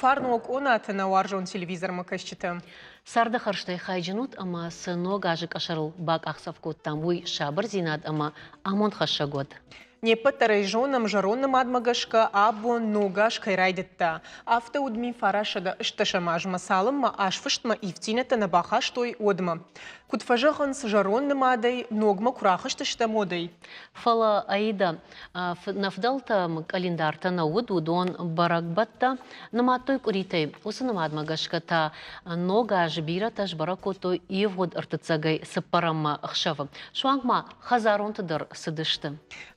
Фарн уӕ къонаты, нӕ уарзон телевизормӕ кӕсджытӕ. Царды хӕрзтӕй хайджын ут ӕмӕ цы ног азы къӕсӕрыл бакъахдзӕф кодтам, уый сабырдзинад ӕмӕ амондхӕссӕг уӕд. Не ппӕт дӕр ӕй зонӕм, зӕронд нымадмӕ гӕсгӕ абон ног аз кӕй райдыдта. Афтӕ уыд 1918 азмӕ, цалынмӕ азфыстмӕ ивддзинӕдтӕ нӕ бахастой, уӕдмӕ. Куыд фӕзӕгъынц, зӕронд нымадӕй ногмӕ куы рахызтыстӕм, уӕдӕй. Фӕлӕ Аида, нӕ фыдӕлтӕм къӕлиндартӕ нӕ уыд, уыдон бӕрӕгбӕттӕ нымадтой къуыритӕй. Уыцы нымадмӕ гӕсгӕ та ног азы бирӕтӕ сбӕрӕг кодтой ивгъуыд ӕртыццӕгӕй цыппӕрӕммӕ ӕхсӕвы. Суанг ма хӕдзаронты дӕр цыдысты.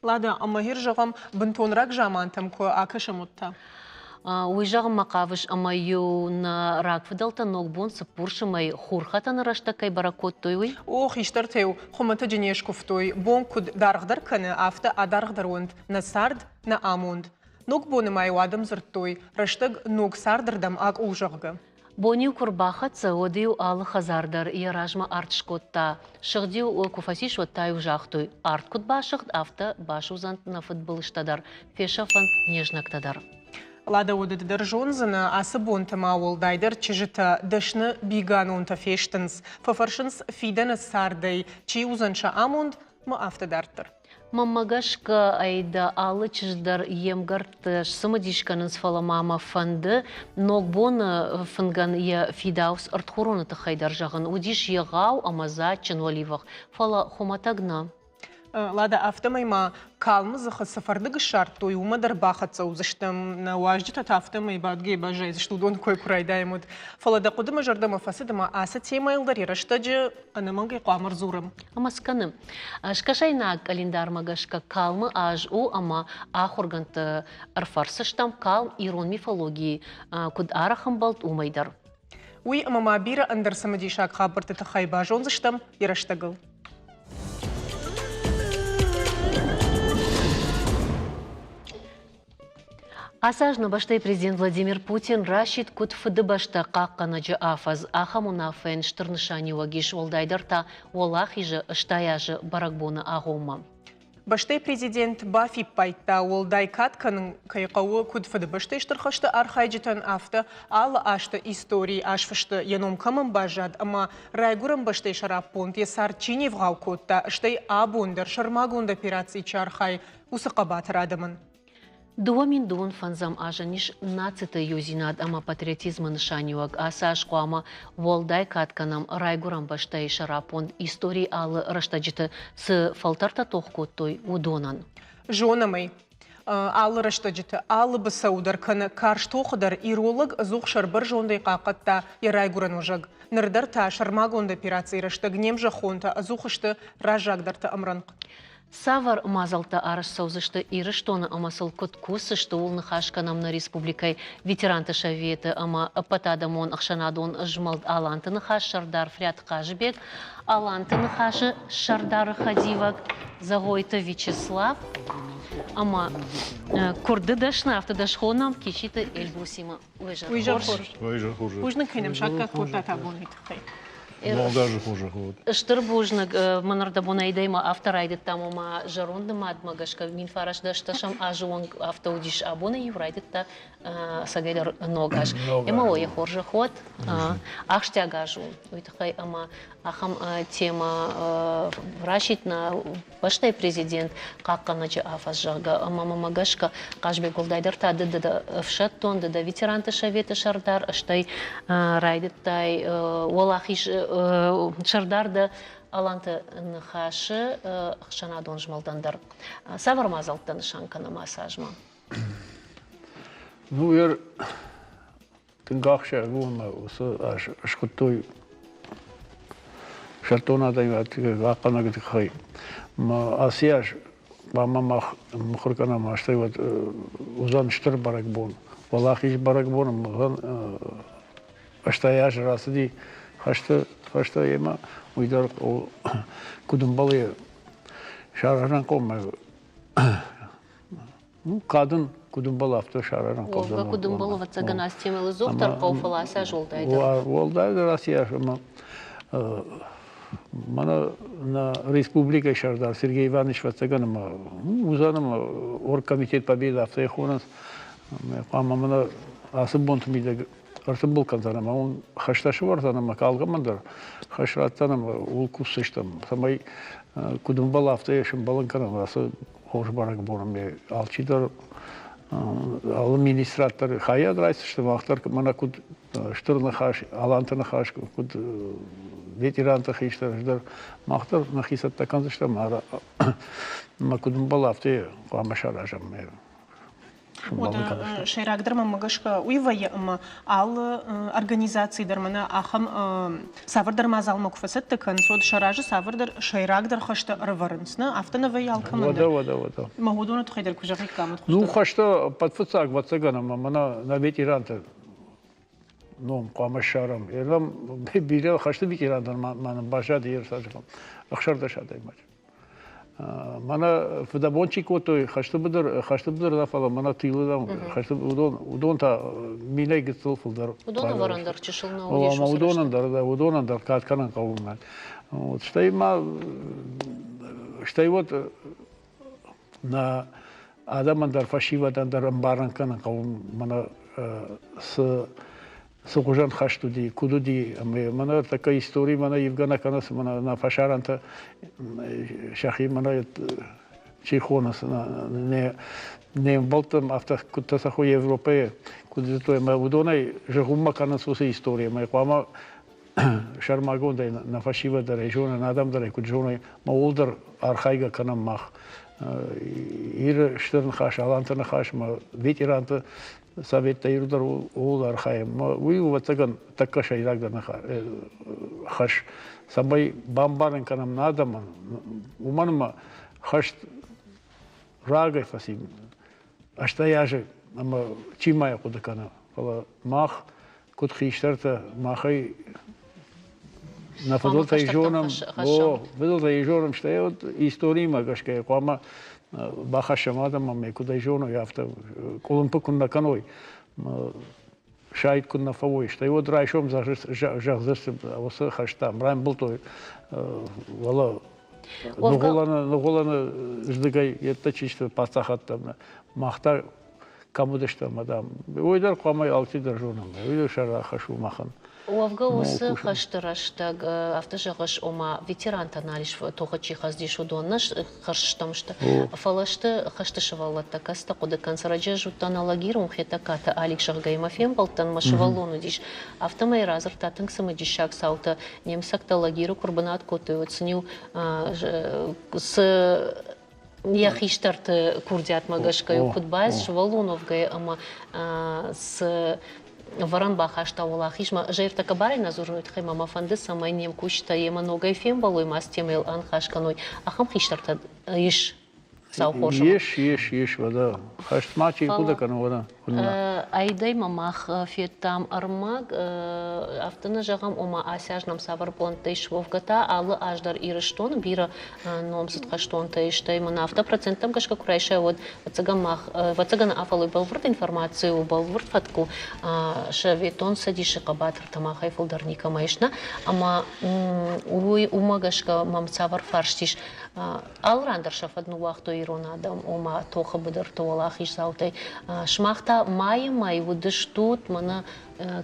Лада, ӕмӕ гъер зӕгъӕм, бынтон рагзамантӕм куы акӕсӕм, уӕд та? Уый зӕгъынмӕ хъавыс, ӕмӕ-иу нӕ рагфыдӕлтӕ Ногбон Цыппурсы мӕй хурхӕтӕны рӕстӕг кӕй бӕрӕг кодтой, уый? О, хистӕртӕ-иу хуымӕтӕджы не скуывтой, бон куыд даргъдӕр кӕны, афтӕ адаргъдӕр уӕнт нӕ цард, нӕ амонд. Ногбоны ма-иу адӕм дзырдтой, рӕстӕг ног цардырдӕм акъул, зӕгъгӕ. Бон-иу куы рбахӕццӕ, уӕд-иу алы хӕдзар дӕр йӕ размӕ арт скодта. Сыгъд-иу куы фӕцис, уӕд та-иу загътой, арт куыд басыгъд, афтӕ басудзӕнт нӕ фыдбылызтӕ дӕр, фесӕфӕнт не знӕгтӕ дӕр. Лада, уӕдӕ ды дӕр зондзынӕ, ацы бонты ма уӕлдайдӕр чызджытӕ дӕсны биганонтӕ фестынц, фӕфӕрсынц фидӕны цардӕй, чи уыдзӕн сӕ амонд, ма афтӕ дарддӕр. Мӕнмӕ гӕсгӕ ӕй дӕ алы чызг дӕр йе мгӕртты сцымыдис кӕнынц, фӕлӕ ма мӕ фӕнды Ногбоны фынгӕн йӕ фидауц ӕртхуроны тыххӕй дӕр зӕгъын. Уыдис егъау ӕмӕ дзаджджын уӕливых, фӕлӕ хуымӕтӕг нӕ. Лада, афтӕмӕй ма калмы дзыхы цы фӕрдыг ссардтой, уымӕ дӕр бахӕццӕ уыдзыстӕм. Нӕ уазджытӕ та афтӕмӕй бадгӕ баззайдзысты, уыдон кой куы райдайӕм, уӕд. Фӕлӕ дӕ хъуыды мӕ зӕрдӕмӕ фӕцыд ӕмӕ ацы темӕйыл дӕр йӕ рӕстӕджы ӕнӕмӕнгӕй хъуамӕ рдзурӕм. Ӕмӕ скӕны. Скӕсӕйнаг къӕлиндармӕ гӕсгӕ калмы аз у ӕмӕ ахуыргӕндты ӕрфӕрсыстӕм, калм ирон мифологийы куыд арӕх ӕмбӕлд, уымӕй дӕр. Уый ӕмӕ ма бирӕ ӕндӕр цымыдисаг хабӕртты тыххӕй базондзыстӕм йӕ рӕстӕгыл. Ацы аз нӕ бӕстӕйы президент Владимир Путин расидт, куыд Фыдыбӕстӕ хъахъхъӕнӕджы афӕдз, ахӕм уынаффӕйӕн стыр нысаниуӕг ис, уӕлдайдӕр та Уӕлахизы 80 азы бӕрӕгбоны агъоммӕ. Бӕстӕйы президент бафиппайдта, уӕлдай кад кӕнын кӕй хъӕуы куыд Фыдыбӕстӕйы Стыр хӕсты архайджытӕн, афтӕ алы азты историйы азфысты йӕ ном кӕмӕн баззад ӕмӕ Райгуырӕн бӕстӕйы сӕраппонд йӕ цард чи не вгъау кодта, стӕй абон дӕр сӕрмагонд операцийы чи архайы, уыцы хъӕбатыр адӕмӕн. 2025 азӕн ис нациты иудзинад ӕмӕ патриотизмы нысаниуӕг. Ацы аз хъуамӕ уӕлдай кад кӕнӕм райгуырӕн бӕстӕйы сӕраппонд историйы алы рӕстӕджыты цы фӕлтӕртӕ тох кодтой, уыдонӕн. Зонӕм ӕй, алы рӕстӕджыты, алы быцӕу дӕр кӕнӕ карз тохы дӕр иролог ӕдзух сӕрбӕрзондӕй хъахъхъӕдта йӕ райгуырӕн уӕзӕг. Ныр дӕр та сӕрмагонд операцийы рӕстӕг не мзӕххонтӕ ӕдзух сты раззагдӕрты ӕмрӕнхъ. Цавӕр мадзӕлттӕ арӕзт цӕудзысты Ирыстоны ӕмӕ сыл куыд кусдзысты, ууыл ныхас кӕнӕм нӕ республикӕйы ветеранты советы ӕмӕ ӕппӕтадӕмон ӕхсӕнадон змӕлд Аланты ныхас сӕрдар Фриат Хъазыбег, Аланты ныхасы сӕрдары хӕдивӕг Зӕгъойты Вячеслав ӕмӕ куырды дӕсны, афтӕ дӕ схонӕм, Киситы Эльбрусимӕ. Уый хорз. Бузныг кӕнӕм саккаг кодтат абоны тыххӕй. Ног хорзӕх уӕд. Стыр бузныг. Мӕнӕрдӕбонӕй дӕ афтӕ райдыдтам, ома зӕронд нымадмӕ гӕсгӕ 1910 азы онг афтӕ уыдис. Абоны иу райдыдта ӕцӕгӕйдӕр ног аз. Ӕмӕ уӕ йӕ хорзӕх уӕд. Ахсджиаг аз у уый тыххӕй ӕмӕ ахӕм темӕ расидт нӕ бӕстӕйы президент хъахъхъӕнӕджы афӕдз, зӕгъгӕ, ӕмӕ мӕмӕ гӕсгӕ Хъазбег уӕлдайдӕр та ды дӕ ӕфсӕддон, ды дӕ ветеранты советы сӕрдар, стӕй райдыдтай уӕлахиз сӕрдар дӕ Аланты Ныхасы ӕхсӕнадон змӕлдӕн дӕр. Цавӕр мадзӕлттӕ нысан кӕнӕм ацы азмӕ? Ну, Тынг ахсджиаг у ӕмӕ уыцы аз схуыдтой сӕрддон адӕймӕгты хъахъхъӕнӕгы тыххӕй. Ӕмӕ ацы аз хъуамӕ мах мыхуыр кӕнӕм, стӕй уӕд уыдзӕн стыр бӕрӕгбон. Уӕлахиз бӕрӕгбон ӕмӕ уыдзӕн 80 азы рацыди хӕсты фӕстӕ йемӕ, уый дӕр куыд ӕмбӕлы саразӕн хъоммӕ. Ну, кадын куыд ӕмбӕлы, афтӕ саразын хъӕудзӕн. Уӕвгӕ куыд ӕмбӕлы, ӕвӕццӕгӕн, ацы темӕ ӕдзухдӕр хъӕуы, фӕлӕ ацы аз уӕлдайдӕр. Уӕлдайдӕр ацы аз ӕмӕ мӕнӕ нӕ республикӕйы сӕрдар Сергей Иванович ӕвӕццӕгӕн ӕмӕ уыдзӕн ӕмӕ оргкомитет Победы афтӕ йӕ хонынц. Хъуамӕ мӕнӕ Ацы бонты мидӕг ӕртымбыл кӕндзӕн ӕмӕ уым хӕстӕ сӕвӕрдзӕн ӕмӕ алкӕмӕн дӕр хӕс ратдзӕн ӕмӕ ууыл кусдзыстӕм, цӕмӕй куыд ӕмбӕлы, афтӕ йӕ сӕмбӕлын кӕнӕм ацы хорз бӕрӕгбонмӕ. Алчидӕр, алы министрад дӕр хайад райсдзысты, мах дӕр мӕнӕ куыд стыр ныхас, аланты ныхас, куыд ветеранты хистӕр дӕр, мах дӕр нӕхи цӕттӕ кӕндзыстӕм ӕмӕ куыд ӕмбӕлы, афтӕ хъуамӕ саразӕм. Уӕдӕ сӕйрагдӕр мӕнмӕ гӕсгӕ уый вӕййы, ӕмӕ алы организаци дӕр мӕнӕ ахӕм цавӕрдӕр мадзалмӕ куы фӕцӕттӕ кӕнынц, уӕд сӕ разы цавӕрдӕр сӕйрагдӕр хӕстӕ ӕрӕвӕрынц, нӕ? Афтӕ нӕ вӕййы алкӕмӕн дӕр? Уӕдӕ, уӕдӕ, уӕдӕ. Мӕ уыдоны тыххӕй дӕр куы зӕгъиккам, уӕд Ну, хӕстӕ ӕппӕтфыццаг, ӕвӕццӕгӕн, ӕмӕ мӕнӕ нӕ ветеранты ном хъуамӕ ссарӕм. Ӕрдӕм бирӕ хӕсты ветерантӕн ма нын баззад 16 адӕймаджы. Мӕнӕ фыдӕбон чи кодтой хӕсты быдыр, хӕсты быдыр нӕ, фӕлӕ мӕнӕ тылы хӕсты уыдон, уыдон та минӕй гыццыл фылдӕр. Уыдон ӕвӕрӕн дӕр чысыл нӕ уыдис. Ӕмӕ уыдонӕн дӕр, уыдонӕн дӕр кад кӕнын хъӕуы. Вот, стӕй ма, стӕй вот нӕ адӕмӕн дӕр, фӕсивӕдӕн дӕр ӕмбарын кӕнын хъӕуы, мӕнӕ цы цы хуызӕн хӕст уыди, куыд уыди, ӕмӕ мӕнӕ тӕккӕ истори мӕнӕ ивгӕ нӕ кӕнынц, мӕнӕ нӕ фӕсарӕнтӕ сӕхи мӕнӕ чи хонынц, не не мбӕлттӕм афтӕ куыдтӕ цӕхой Европӕйы, куыд зыдтой, ӕмӕ уыдонӕй зыгъуыммӕ кӕнынц уыцы истори, ӕмӕ хъуамӕ сӕрмагондӕй нӕ фӕсивӕд дӕр ӕй зона, нӕ адӕм дӕр ӕй куыд зоной, ӕмӕ ууыл дӕр архайгӕ кӕнӕм мах. Иры стыр ныхас, аланты ныхас ӕмӕ ветеранты советтӕ Ир дӕр ууыл архайӕм. Уый у, ӕвӕццӕгӕн, тӕккӕ сӕйрагдӕр хӕс, цӕмӕй бамбарын кӕнӕм нӕ адӕмӕн, уымӕн ӕмӕ хӕст рагӕй фӕци 80 азы ӕмӕ чи ма йӕ хъуыды кӕны, фӕлӕ мах, куыд хистӕртӕ, махӕй нӕ фыдӕлтӕй зонӕм, о, фыдӕлтӕй зонӕм, стӕй вот историмӕ гӕсгӕ хъуамӕ бахӕссӕм адӕммӕ, ӕмӕ куыд ӕй зоной, афтӕ къуылымпы куы нӕ кӕной, сайд куы нӕ фӕуой, стӕй уӕд райсом зӕгъдзысты уыцы хӕстӕм, рамбылтой, уӕлӕ Ныгуылӕны здыгӕй йедтӕ чи сты паддзахадтӕм, мах та кӕм уыдыстӕм, адӕм. Уый дӕр хъуамӕ алчидӕр зонӕм, уый дӕр сӕрӕхӕс у махӕн. Уӕвгӕ уыцы хӕсты рӕстӕг, афтӕ зӕгъыс, ома ветерантӕ нал ис тохы чи хӕцыдис, уыдон нӕ хӕрзстӕм сты, фӕлӕ сты хӕсты сывӕллӕттӕ, кӕцытӕ хъуыды кӕнынц. Раджы ӕз уыдтӕн Алагиры, уым Хетӕгкаты Алик, зӕгъгӕ, йемӕ фембӕлдтӕн, мӕ сывӕллон уыдис. Афтӕмӕй радзырдта тынг цымыдисаг цаутӕ. Немыцӕгтӕ Алагиры куы рбынат кодтой, уӕд сын-иу цы йӕ хистӕрты курдиатмӕ гӕсгӕ куыд баиз сывӕллон уӕвгӕйӕ ӕмӕ цы ӕвӕрӕн бахаста уӕлахизмӕ. Ӕз ӕртӕккӕ барӕй нӕ дзурын, уый тыххӕй ма мӕ фӕнды, цӕмӕй не мкусджытӕ йемӕ ногӕй фембӕлой, ма цы темӕйыл аныхас кӕной. Ахӕм хистӕртӕ ис сау хорз. Ис, ис, ис, уӕдӕ. Хӕст ма чи хъуыды кӕны, уӕдӕ. Айдӕй ма мах федтам ӕрмӕг, афтӕ нӕ зӕгъӕм, ома ацы аз нӕм цавӕр пълӕнттӕ ис, уӕвгӕ та алы аз дӕр Ирыстоны бирӕ номдзыд хӕстонтӕ ис, стӕй мын афтӕ проценттӕм гӕсгӕ куы райсай, уӕд ӕвӕццӕгӕн мах, ӕвӕццӕгӕн афӕлой бӕлвырд информаци у, бӕлвырд фӕтк у, Советон Цӕдисы хъӕбатыртӕ махӕй фылдӕр никӕмӕ ис, нӕ? Ӕмӕ уый уымӕ гӕсгӕ мӕм цавӕр фарст ис, Алы ран дӕр сӕ фӕд ныууагътой ирон адӕм, ома тохы быдырты уӕлахиздзаутӕй. Сымах та майы мӕй уыдыстут мӕнӕ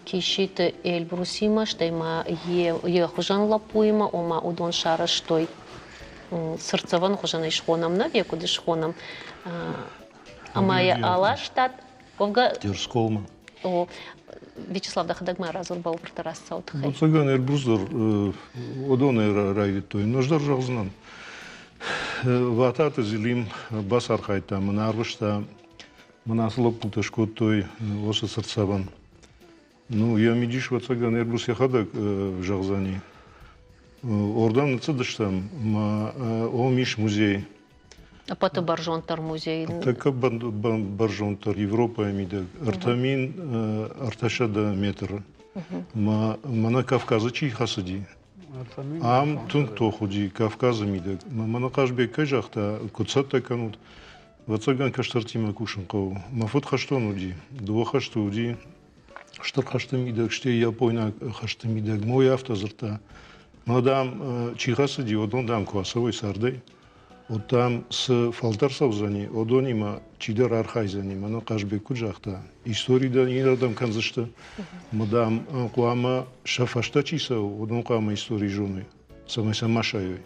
Киситы Эльбрусимӕ, стӕй ма йӕ хуызӕн лӕппуимӕ, ома уыдон сарӕзтой цыртдзӕвӕн хуызӕнӕй схонӕм нӕ, йӕ куыд схонӕм. Ӕмӕ йӕ аластат. Уӕвгӕ Терсколмӕ. О, Вячеслав, дӕхӕдӕг ма радзур бӕлвырддӕр ацы цауы тыххӕй. Ӕвӕццӕгӕн, Эльбрус дӕр уыдонӕй райдыдтой. Ӕз дӕр зӕгъдзынӕн, Вататы Зелим бацархайдта, мӕн арвыста, мӕн ацы лӕппутӕ скодтой уыцы цыртдзӕвӕн. Ну, йӕ мидис, ӕвӕццӕгӕн, Эльбрус йӕхӕдӕг зӕгъдзӕни. Ордӕм ныццыдыстӕм, ӕмӕ уым ис музей. Ӕппӕты бӕрзонддӕр музей. Тӕккӕ бӕрзонддӕр Европӕйы мидӕг 3300 метры. Мӕ мӕнӕ Кавказы чи хӕцыди, ам тынг тох уыди Кавказы мидӕг. Мӕнӕ Хъазбег кӕй загъта, куыд цӕттӕ кӕнут, ӕвӕццӕгӕн кӕстӕртимӕ кусын хъӕуы. Мӕ фыд хӕстон уыди, дыууӕ хӕсты уыди стыр хӕсты мидӕг, стӕй япойнаг хӕсты мидӕг. Мой афтӕ дзырдта, мӕ, дам, чи хӕцыди, уыдон, дам, куы ацӕуой цардӕй. Уӕд, дам, цы фӕлтӕр цӕудзӕни, уыдонимӕ чидӕр архайдзӕни. Мӕнӕ Хъазбег куыд загъта, истори дӕр иннӕрдӕм кӕндзысты. Ӕмӕ, дам, хъуамӕ сӕ фӕстӕ чи цӕуы, уыдон хъуамӕ истори зоной, цӕмӕй сӕ ма сайой.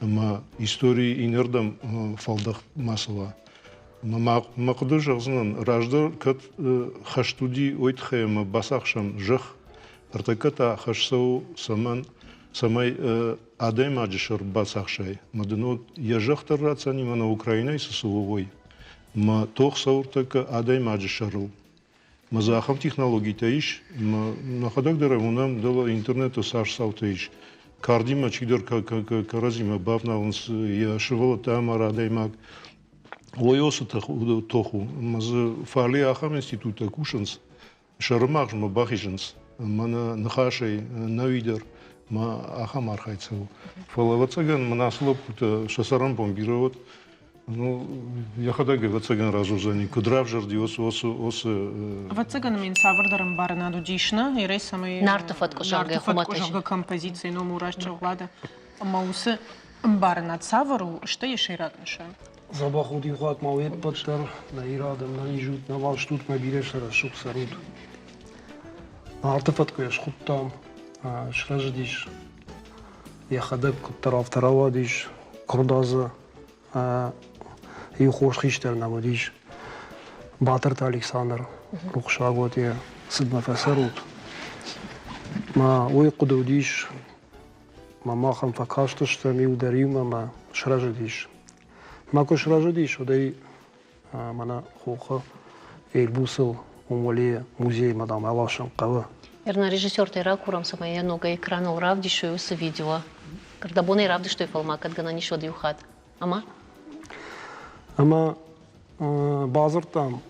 Ӕмӕ истори иннӕрдӕм фӕлдӕхт ма цӕуа. Ӕмӕ мӕ хъуыды зӕгъдзынӕн, раздӕр кӕд хӕст уыди, уый тыххӕй ӕмӕ бацахсӕм зӕхх, ӕртӕккӕ та хӕст цӕуы цӕмӕн, цӕмӕй адӕймаджы сӕр бацахсай. Мӕ дын уӕд йӕ зӕхх дӕр ратдзӕни, мӕнӕ Украинӕйы цы цӕуы, уый. Мӕ тох цӕуы ӕртӕккӕ адӕймаджы сӕрыл. Мӕ дзы ахӕм технологитӕ ис, мӕ нӕхӕдӕг дӕр уынӕм, дӕлӕ интернеты цас цаутӕ ис. Кардимӕ чидӕр кӕрӕдзимӕ бавналынц, йӕ сывӕллӕттӕ амары адӕймаг. Ой, оцы тох у. Мӕ дзы фале ахӕм институттӕ кусынц, сӕрымагъзмӕ бахизынц, мӕнӕ ныхасӕй нӕуи дӕр ма ахӕм архайд цӕуы. Фӕлӕ, ӕвӕццӕгӕн, мӕн ацы лӕппутӕ сӕ цӕрӕнбон бирӕ уыд. Ну, йӕхӕдӕг ӕвӕццӕгӕн разурдзӕни, куыд равзӕрди уыцы уыцы уыцы Ӕвӕццӕгӕн мын цавӕрдӕр ӕмбарынад уыдис, нӕ? Ирӕй цӕмӕй Нарты фӕткъуы зӕгъгӕ, Нарты фӕткъуы зӕгъгӕ композицийы ном у раст зӕгълады. Ӕмӕ уыцы ӕмбарынад цавӕр у, стӕй йӕ сӕйраг нысан? Дзӕбӕх удихуат ма уе ппӕт дӕр, нӕ Иры адӕм, нӕ низут, нӕ уарзтут, мӕ бирӕ сӕ рӕсугъд цӕрут. Нарты фӕткъуыйӕ схуыдтам, срӕзыдис, йӕхӕдӕг куыддӕр афтӕ рауадис, куырдадзы иу хорз хистӕр нӕм уыдис, Батырты Александр, рухсаг уӕд йӕ цыдмӕ фӕцӕрут. Мӕ уый хъуыды уыдис, мӕ махӕн фӕкастыстӕм иу дӕр иумӕ мӕ срӕзыдис. Мӕ куы срӕзыдис, уӕд ӕй мӕнӕ хохы Эльбусыл уым уӕлейы музеймӕ, дам, аласын хъӕуы. Эрна режиссертӕй ракурӕм, цӕмӕй йӕ ногӕй экраныл равдисой уыцы видео. Рдӕбонӕй равдыстой, фӕлӕ ма кӕд гӕнӕн ис, уӕд иу хатт. Ӕмӕ? Ӕмӕ бадзырдтам,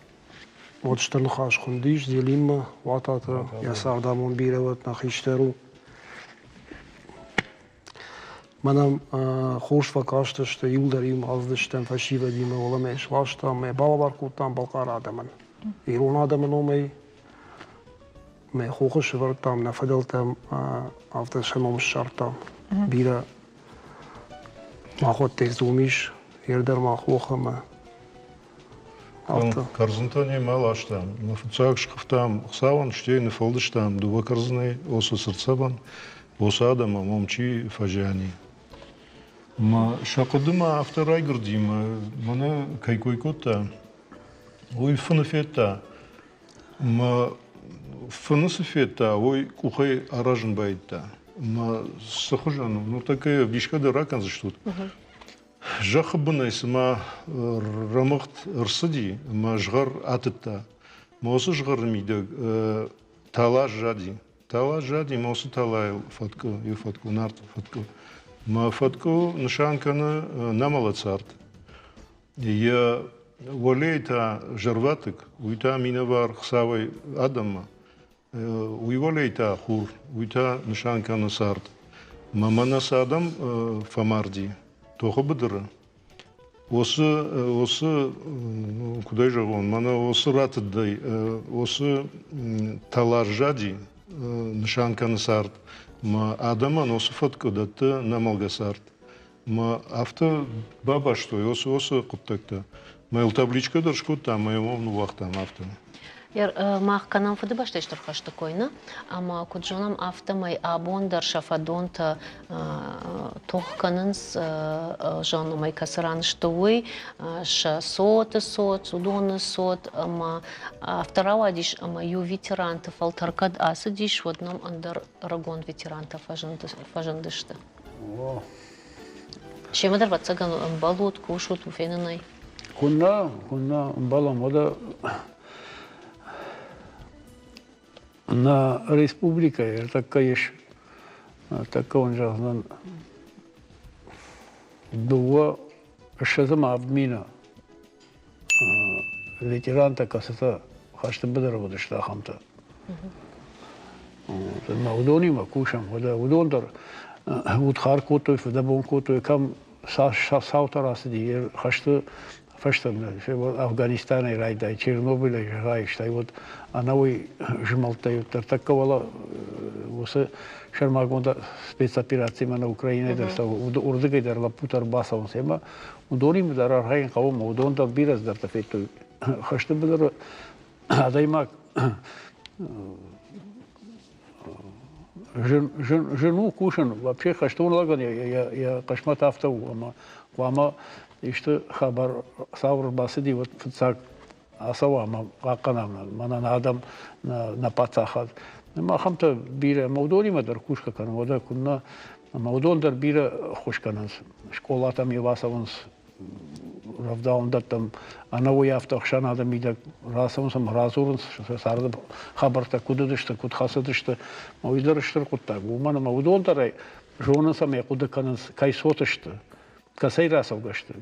уӕд стыр ныхас хуындис Зелиммӕ, Уататы, йӕ цардамонд бирӕ уӕд нӕ хистӕр у. Мӕнӕн хорз фӕкастысты, иуылдӕр иумӕ ацыдыстӕм фӕсивӕдимӕ, уӕлӕмӕ сластам, мӕ балӕвар кодтам балхъары адӕмӕн. Ирон адӕмы номӕй мӕ хохы сӕвӕрдтам, нӕ фыдӕлтӕм афтӕ сӕ ном ссардтам. Бирӕ махуӕттӕй дзы уым ис, ӕрдӕр ма хох ӕмӕ афтӕ. Кӕрдзынтӕ немӕ ластам. Нӕ фыццаг скуывтам Хуыцауӕн, стӕй ныффӕлдыстам дыууӕ кӕрдзынӕй осы цыртдзӕвӕн, осы адӕмӕн уым чи фӕзиани. Мӕ сӕ хъуыдымӕ афтӕ райгуырди, мӕнӕ кӕй кой кодта, уый фыны федта. Мӕ фыны цы федта, уый къухӕй аразын байдыдта. Мӕ цы хуызӕн у, ныртӕккӕ ӕвдисгӕ дӕр ракӕндзыстут. Зӕххы бынӕй цыма рӕмыгъд ӕрцыди ӕмӕ згъӕр атыдта. Мӕ уыцы згъӕры мидӕг тала сзади. Тала сзади мӕ уыцы талайыл фӕткъуы, иу фӕткъуы, нарты фӕткъуы. Мӕ фӕткъуы нысан кӕны нӕмӕлӕт цард. Йӕ уӕлейы та зӕрватыкк, уый та минӕвар Хуыцауӕй адӕммӕ. Уый уӕлейы та хур, уый та нысан кӕны цард. Мӕ мӕнӕ цы адӕм фӕмарди тохы быдыры, уыцы, уыцы куыд ӕй зӕгъон, мӕнӕ уыцы рӕтыдӕй, уыцы тӕлар зади нысан кӕны цард. Мӕ адӕмӕн уыцы фӕткъуы дӕтты нӕмӕлгӕ цард. Мӕ афтӕ бабастой уыцы уыцы хъуыддӕгтӕ. Мӕ йыл табличкӕ дӕр скодтам, мӕ йӕм ныууагътам афтӕ. Мах кӕнӕм Фыдыбӕстӕйы Стыр хӕсты кой, нӕ? Ӕмӕ куыд зонӕм, афтӕмӕй абон дӕр сӕ фӕдонтӕ тох кӕнынц, зономӕй кӕцы ран сты, уый, сӕ цоты цот, уыдоны цот. Ӕмӕ афтӕ рауадис, ӕмӕ иу ветеранты фӕлтӕр кӕд ацыдис, уӕд нӕм ӕндӕр ӕрыгон ветерантӕ фӕзындысты. Семӕ дӕр, ӕвӕццӕгӕн, ӕмбӕлут, кусут, фенынӕй. Куыннӕ, куыннӕ ӕмбӕлӕм, уӕдӕ нӕ республикӕйы ӕртӕккӕ ис, ӕртӕккӕ уын зӕгъдзӕн, 227 000 ветерантӕ, кӕцытӕ хӕсты быдыры уыдысты, ахӕмтӕ. Ӕмӕ уыдонимӕ кусӕм, уӕдӕ уыдон дӕр удхар кодтой, фыдӕбон кодтой, кӕм цас цаутӕ рацыди хӕсты фӕстӕ Афганистанӕй райдай, Чернобылӕй зӕгъай, стӕй уӕд ӕнӕуый змӕлдтӕй уӕддӕр тӕккӕ уӕлӕ. уыцы сӕрмагонд спецоперацимӕ нӕ Украинӕйы дӕр цӕуы, уырдыгӕй дӕр лӕппутӕ ӕрбацӕуынц ӕмӕ уыдонимӕ дӕр архайын хъӕуы ӕмӕ уыдон дӕр бирӕ цыдӕртӕ федтой. Хӕсты быдыры адӕймаг зын, зын, зын у кусын. Вообще хӕстон лӕгӕн йӕ хъысмӕт афтӕ у, ӕмӕ хъуамӕ исты хабар цауыр бацыди, уӕд фыццаг ацӕуа ӕмӕ хъахъхъӕнӕм мӕнӕ нӕ адӕм, нӕ паддзахад. Ӕмӕ ахӕмтӕ бирӕ, ӕмӕ уыдонимӕ дӕр кусгӕ кӕнӕм, уӕдӕ куыннӕ, ӕмӕ уыдон дӕр бирӕ ӕххуыс кӕнынц. Скъолатӕм иу ацӕуынц, рӕвдауӕндӕттӕм, ӕнӕуый афтӕ ӕхсӕнады мидӕг рацӕуынц ӕмӕ радзурынц сӕ царды хабӕрттӕ куыд уыдысты, куыд хӕцыдысты. Уый дӕр стыр хъуыддаг у, уымӕн ӕмӕ уыдон дӕр ӕй зонынц ӕмӕ хъуыды кӕнынц, кӕй цот сты, кӕцӕй рацӕугӕ сты.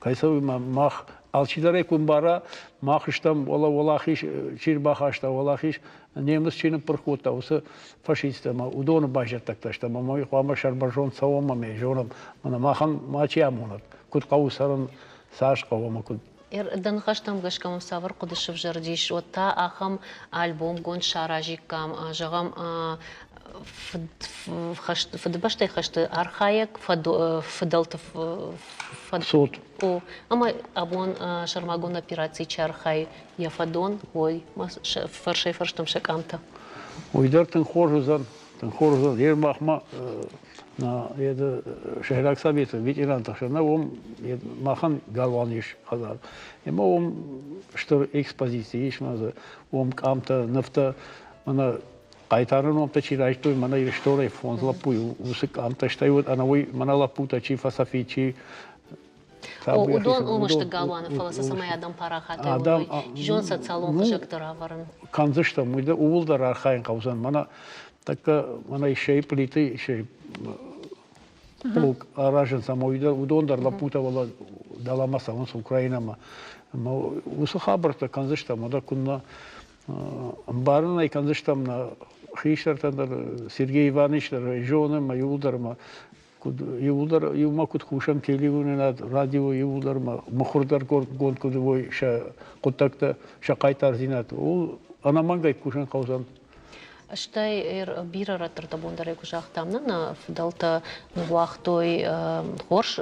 Кӕй цӕуы мах алчидӕр ӕй куы ӕмбара, мах стӕм уӕлахиз чи рбахаста, уӕлахиз немыц чи ныппырх кодта, уыцы фашисттӕ ӕмӕ уыдоны байзӕддӕгтӕ стӕм ӕмӕ уый хъуамӕ сӕрбӕрзонд цӕуӕм ӕмӕ зонӕм, мӕнӕ махӕн мачи амонӕд, куыд хъӕуы цӕрын, цас хъӕуы ӕмӕ куыд. Дӕ ныхӕстӕм гӕсгӕ мӕм цавӕр хъуыды сывзӕрдис, уӕд та ахӕм альбомгонд саразиккам, зӕгъӕм, Фыдыбӕстӕйы хӕсты архайӕг фыдӕлты Цот. О, ӕмӕ абон сӕрмагонд операцийы чи архайы, йӕ фӕдон, ой, фӕрсӕй-фӕрстӕм сӕ къамтӕ. Уый дӕр тынг хорз уыдзӕн, тынг хорз уыдзӕн. Йе махмӕ сӕйраг советы ветеранты хсӕн уым махӕн галуан ис хӕдзар. Ӕмӕ уым стыр экспозици ис, мӕ дзы уым къамтӕ, нывтӕ, мӕнӕ хъайтары номтӕ чи райстой, мӕнӕ Ирыстонӕй фондз лӕппуйы уыцы къамтӕ, стӕй уыд ӕнӕуый мӕнӕ лӕппутӕ чи фӕцӕфи, чи О, уыдон уым сты галуаны, фӕлӕ сӕ цӕмӕй адӕм парахатӕй уыной, чи зоны социалон хызӕгты равӕрын. Кӕндзыстӕм, уый ууыл дӕр архайын хъӕудзӕн. Мӕнӕ тӕккӕ мӕнӕ исӕй плиты исӕй полк аразынц ӕмӕ уыдон дӕр лӕппутӕ дӕлӕмӕ цӕуынц Украинӕмӕ. Ӕмӕ уыцы хабӕрттӕ кӕндзыстӕм, уӕдӕ куыннӕ ӕмбарын ӕй кӕндзыстӕм нӕ хистӕртӕн дӕр, Сергей Иванович дӕр ӕй зоны, ӕмӕ иууылдӕр ӕмӕ куыд иууылдӕр иумӕ куыд кусӕм телеуынынад, радио иууылдӕр ӕмӕ мыхуыр дӕр гонд куыд уой сӕ хъуыддӕгтӕ, сӕ хъайтардзинад, ууыл ӕнӕмӕнгӕй кусын хъӕудзӕн. Стӕй бирӕ рӕтты бон дӕр куы загътам, нӕ нӕ фыдӕлтӕ ныууагътой хорз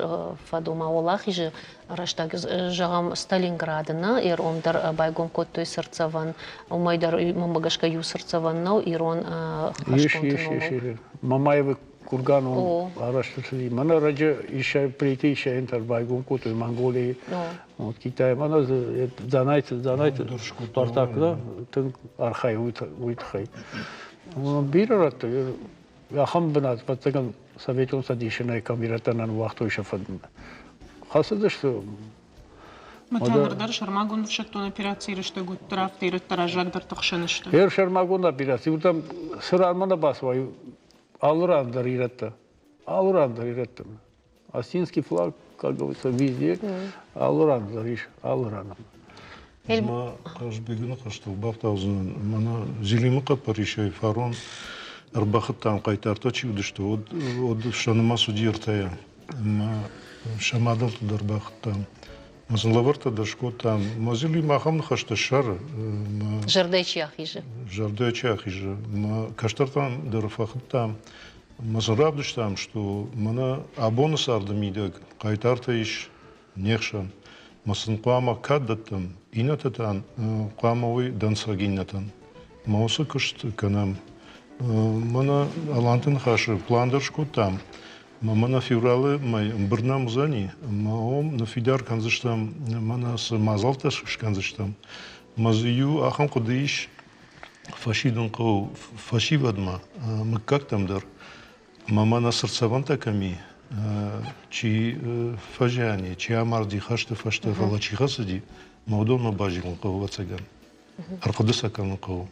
фӕд, ома уӕлахизы рӕстӕг, зӕгъӕм, Сталинграды нӕ ирон дӕр байгом кодтой цыртдзӕвӕн. Уымӕй дӕр, мӕнмӕ гӕсгӕ, иу цыртдзӕвӕн нӕу ирон хӕстонты номыл. Мамаевы курган арӕзт ӕрцыди. Мӕнӕ раджы исӕй, Плиты Исӕйӕн байгом кодтой Монголийы. Вот Китайы мӕнӕ дзы Дзанайты, Дзанайты Спартак да, тынг архайы уый тыххӕй. Бирӕ рӕтты ахӕм бынат, ӕвӕццӕгӕн, Советон Цӕдисы нӕй кӕм ирӕттӕ нӕ ныууагътой сӕ фӕд. Хӕцыдысты. Мӕ ныр дӕр сӕрмагонд ӕфсӕддон операцийы рӕстӕг уӕддӕр афтӕ ирӕттӕ раззагдӕрты хсӕн сты. Ер сӕрмагонд операци, уырдӕм цы ранмӕ нӕ бацӕуай, алы ран дӕр ирӕттӕ. Алы ран дӕр ирӕттӕ. Осинский флаг, как говорится, везде, алы ран дӕр ис, алы ран. Ма Хъазбегы ныхӕстыл бафтаудзынӕн. Мӕнӕ Зелимы хъӕппӕрисӕй фарон ӕрбахуыдтам хъайтартӕ чи уыдысты, уӕд, уӕд сӕ нымӕц уыди ӕртӕйӕ. Ӕмӕ сӕ мадӕлты дӕр бахуыдтам. Ӕмӕ сын лӕвӕрттӕ дӕр скодтам. Мӕ Зелим ахӕм ныхӕстӕ ссары. Зӕрдӕ чи ахизы. Зӕрдӕ чи ахизы. Мӕ кӕстӕртӕм дӕр фӕхуыдтам. Ӕмӕ сын равдыстам, что мӕнӕ абоны царды мидӕг хъайтартӕ ис не хсӕн. Ӕмӕ сын хъуамӕ кад дӕттӕм, иннӕтӕ та хъуамӕ уой дӕнцӕг иннӕтӕн. Ӕмӕ уыцы куыст кӕнӕм. Мӕнӕ Аланты ныхасы план дӕр скодтам. Ӕмӕ мӕнӕ февралы мӕй ӕмбырд нӕм уыдзӕни, ӕмӕ уым ныффидар кӕндзыстӕм, мӕнӕ цы мадзӕлттӕ скӕндзыстӕм. Ӕмӕ дзы иу ахӕм хъуыды ис, фӕсидын хъӕуы фӕсивӕдмӕ, мыггӕгтӕм дӕр. Ӕмӕ мӕнӕ цыртдзӕвӕнтӕ кӕм и, чи фӕзиани, чи амарди хӕсты фӕстӕ, фӕлӕ чи хӕцыди, мӕ уыдонмӕ базилын хъӕуы, ӕвӕццӕгӕн. Ӕрхъуыды сӕ кӕнын хъӕуы.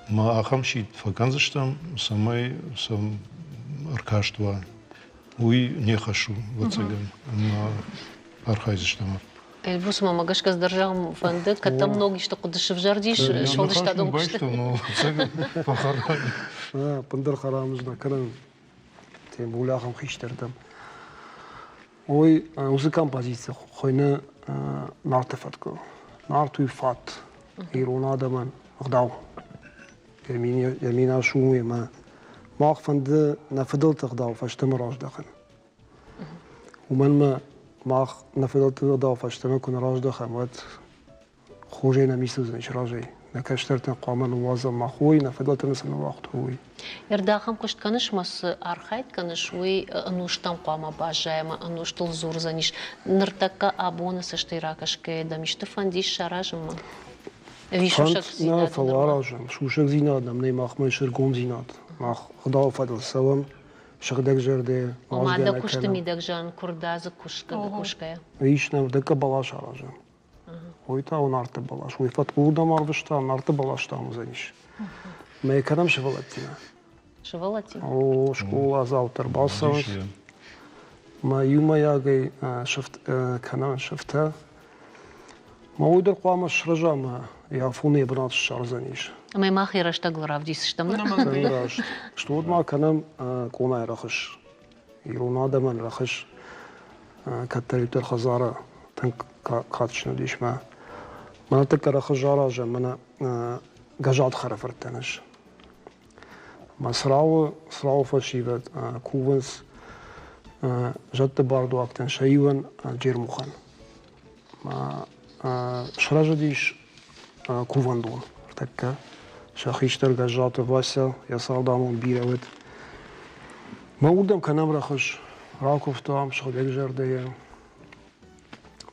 Мӕ ахӕм сидт фӕкӕндзыстӕм, цӕмӕй сӕм ӕркаст уа. Уый не хӕс у, ӕвӕццӕгӕн, ӕмӕ архайдзыстӕм. Эльбрус, мӕ гӕсгӕ дӕр зӕгъын фӕнды, кӕд дӕм ног исты хъуыды сывзӕрдис сфӕлдыстадон куысты. Ӕппындӕр хӕрамыз нӕ кӕнӕм Тембул ахӕм хистӕртӕм. Ой, уыцы композици хуыйны Нарты фӕткъуы. Нарт уый фат ирон адӕмӕн ӕгъдау. Йӕ минас у ӕмӕ Мах фӕнды нӕ фыдӕлты ӕгъдау фӕстӕмӕ раздахын. Уымӕн ӕмӕ мах нӕ фыдӕлты ӕгъдау фӕстӕмӕ куы нӕ раздахӕм, уӕд хорзӕй нӕм ницы уыдзӕнис разӕй. Нӕ кӕстӕртӕн хъуамӕ ныууадзӕм мах уый, нӕ фыдӕлтӕ нын цы ныууагътой, уый. Ӕрдахӕм куыст кӕныс мӕ цы архайд кӕныс, уый ӕнустӕм хъуамӕ баззайа ӕмӕ ӕнустыл дзурдзӕнис. Ныртӕккӕ абоны цӕстӕй ракӕсгӕйӕ дӕм исты фӕнд ис саразынмӕ? Ӕви сусӕгдзинад? Нӕ, фӕлӕ аразӕм. Сусӕгдзинад нӕм нӕй, махмӕ ис ӕргомдзинад. Мах Хуыдауы фӕдыл цӕуӕм, сыгъдӕг зӕрдӕ, Ома дӕ куысты мидӕг зӕгъын куырдадзы кусгӕйӕ? Ис нӕм, дӕ бӕлас аразӕм. Уый та у Нарты бӕлас. Уый фӕткъуы арвыста, Нарты бӕлас та уыдзӕнис. Мӕ кӕнӕм сывӕллӕттимӕ. Сывӕллӕттимӕ? О, скъоладзаутӕ ӕрбацӕуынц. Мӕ иумӕйагӕй кӕнӕм сыфтӕ. Мӕ уый дӕр хъуамӕ срӕза ӕмӕ йӕ афоны йӕ бынат ссардзӕнис. Ӕмӕ мах йӕ рӕстӕгыл равдисдзыстӕм. Раст. Стӕй ма кӕнӕм къонайы рӕхыс. Ирон адӕмӕн рӕхыс кӕддӕриддӕр хӕдзары тынг кадджын уыдис мӕ. Мӕнӕ тӕккӕ рӕхыс аразӕм, мӕнӕ гӕзат хӕрӕфырттӕн ис. Мӕ Црауы, Црауы фӕсивӕд кувынц зӕдты бардуӕгтӕн сӕ иуӕн Джермухӕн. Сырӕзыдис кувӕндон ӕртӕккӕ. Сӕ хистӕр Гӕззаты Вася йӕ цардамонд бирӕ уыд. Мӕ уырдӕм кӕнӕм рӕхыс, ракуывтам сыгъдӕгзӕрдӕйӕ.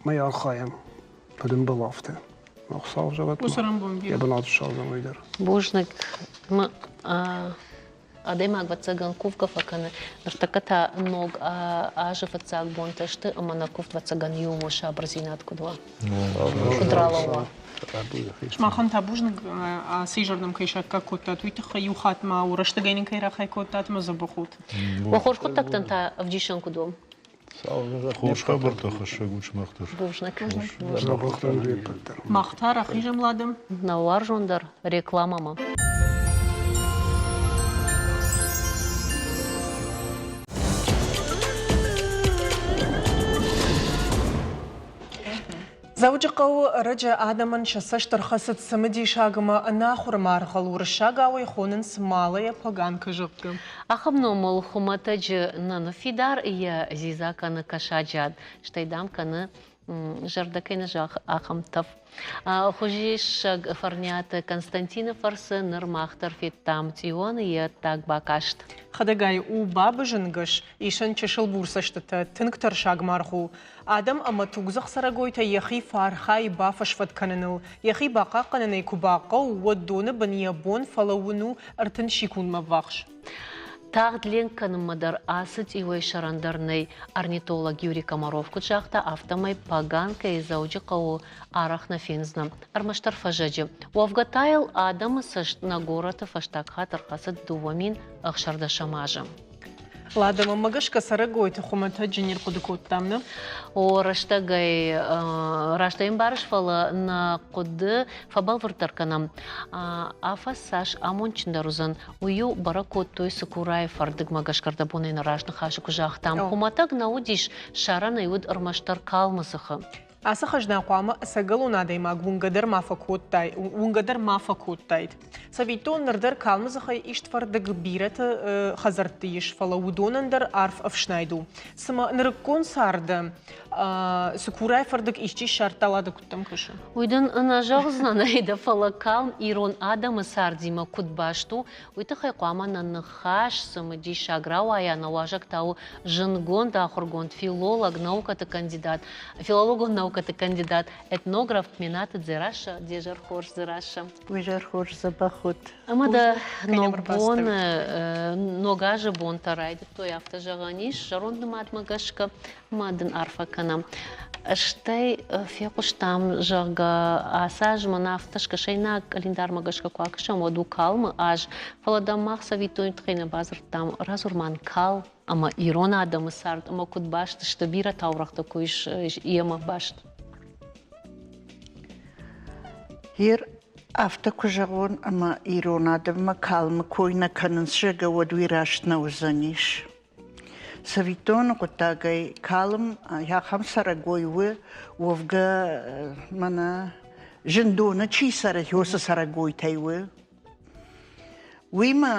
Мӕ архайӕм, фыдымбыл афтӕ. Хуыцау зӕгъӕд, йӕ бынат ссардзӕн уый дӕр. Бузныг. Адӕймаг, ӕвӕццӕгӕн, кувгӕ фӕкӕны. Ныртӕккӕ та ног азы фыццаг бонтӕ сты, ӕмӕ нӕ куывд, ӕвӕццӕгӕн, иумӕ сабырдзинад куыд уа, куыд ралӕууа. Сымахӕн та бузныг, ацы изӕр нӕм кӕй саккаг кодтат, уый тыххӕй иу хатт ма рӕстӕгӕй нын кӕй рахай кодтат ӕмӕ дзӕбӕх ут. Уӕ хорз хъуыддӕгтӕн та ӕвдисӕн куыд уӕм? Хорз хабӕрттӕ хӕссӕг у сымах дӕр. Бузныг. Мах та рахизӕм ладӕм. Нӕ уарзондӕр рекламӕмӕ. Дзӕуджыхъӕуы ӕрӕджы адӕмӕн сӕ цӕст ӕрхӕцыд цымыдисаг ӕмӕ ӕнахуыр маргъыл уырыссагау ӕй хонынц Малая Поганка, зӕгъгӕ. Ахӕм номыл хуымӕтӕджы нӕ ныффидар йӕ дзидза кӕны кӕсаджы ад, стӕй, дам, кӕны зӕрдӕ кӕй нӕ зӕгъы, ахӕм тӕф. Хуызисӕг Фӕрниаты Константины фӕрцы ныр мах дӕр федтам цъиуӕн йе ддаг бакаст. Хӕдӕгай у бабызы нгӕс, ис ын чысыл бур цӕстытӕ, тынг тӕрсаг маргъ у. Адӕм ӕмӕ тугдзых цӕрӕгойтӕ йӕхи фӕархайы бафӕсвӕд кӕныныл. Йӕхи бахъахъхъӕнын ӕй куы бахъӕуы, уӕд доны бын йӕ бон фӕлӕууын у 30 секундмӕ ввахс. Тагъд ленк кӕнынмӕ дӕр ацы цъиуӕй сӕрӕндӕр нӕй. Орнитолог Юрий Комаров куыд загъта, афтӕмӕй Поганкӕйы Дзӕуджыхъӕуы арӕх нӕ фендзынӕ, ӕрмӕстдӕр фӕззӕджы. Уӕвгӕ та йыл адӕмы цӕст нӕ горӕты фӕстаг хатт ӕрхӕцыд 2016 азы. Ладӕ, мӕнмӕ гӕсгӕ цӕрӕгойты хуымӕтӕджы не рхъуыды кодтам, нӕ? О, рӕстӕгӕй раст ӕмбарыс, фӕлӕ нӕ хъуыды фӕбӕлвырддӕр кӕнӕм. Афӕдз цас амондджындӕр уыдзӕн, уый-иу бӕрӕг кодтой Цыкурайы фӕрдыгмӕ гӕсгӕ ӕрдӕбонӕй нӕ разныхасы куы загътам. Хуымӕтӕг нӕ уыдис, сӕрӕнӕй уыд ӕрмӕстдӕр калмы дзыхы. Ацы хӕзна хъуамӕ ӕцӕгӕлон адӕймаг уынгӕ дӕр ма фӕкодтай, уынгӕ дӕр ма фӕкодтаид. Цӕвиттон, ныр дӕр калмы дзыхӕй ист фӕрдыг бирӕты хӕдзӕртты ис, фӕлӕ уыдонӕн дӕр арф ӕфснайд у. Цымӕ нырыккон царды цыкурайы фӕрдыг исчи ссардта, Лада, куыд дӕм кӕсы? Уый дын нӕ зӕгъдзынӕн, Аида, фӕлӕ калм ирон адӕмы цардимӕ куыд баст у, уый тыххӕй хъуамӕ нӕ ныхас цымыдисаг рауайа, нӕ уазӕг та у зындгонд ахуыргонд, филолог, наукӕты кандидат, филологон наукӕты кандидат, этнограф Тменаты Дзерассӕ. Де зӕр хорз, Дзерассӕ. Уе зӕр хорз, дзӕбӕх ут. Ӕмӕ дӕ ногбоны, ног азы бонтӕ райдыдтой, афтӕ зӕгъӕн ис, зӕронд нымадмӕ гӕсгӕ ма дын арфӕ кӕнӕм. Стӕй фехъуыстам, зӕгъгӕ, ацы аз мӕнӕ афтӕ скӕсӕйнаг къӕлиндармӕ гӕсгӕ куы акӕсӕм, уӕд у калмы аз. Фӕлӕ дӕм мах цӕвиттоны тыххӕй нӕ бадзырдтам, радзур ма кал ӕмӕ ирон адӕмы цард ӕмӕ куыд баст сты, бирӕ таурӕгътӕ куы ис йемӕ баст. Ер афтӕ куы зӕгъон, ӕмӕ ирон адӕммӕ калмы кой нӕ кӕнынц, зӕгъгӕ, уӕд уый раст нӕ уыдзӕнис. Цӕвиттоны хъуыддагӕй калм ахӕм цӕрӕгой у, уӕвгӕ мӕнӕ зындоны чи цӕры, уыцы цӕрӕгойтӕй у. Уый ма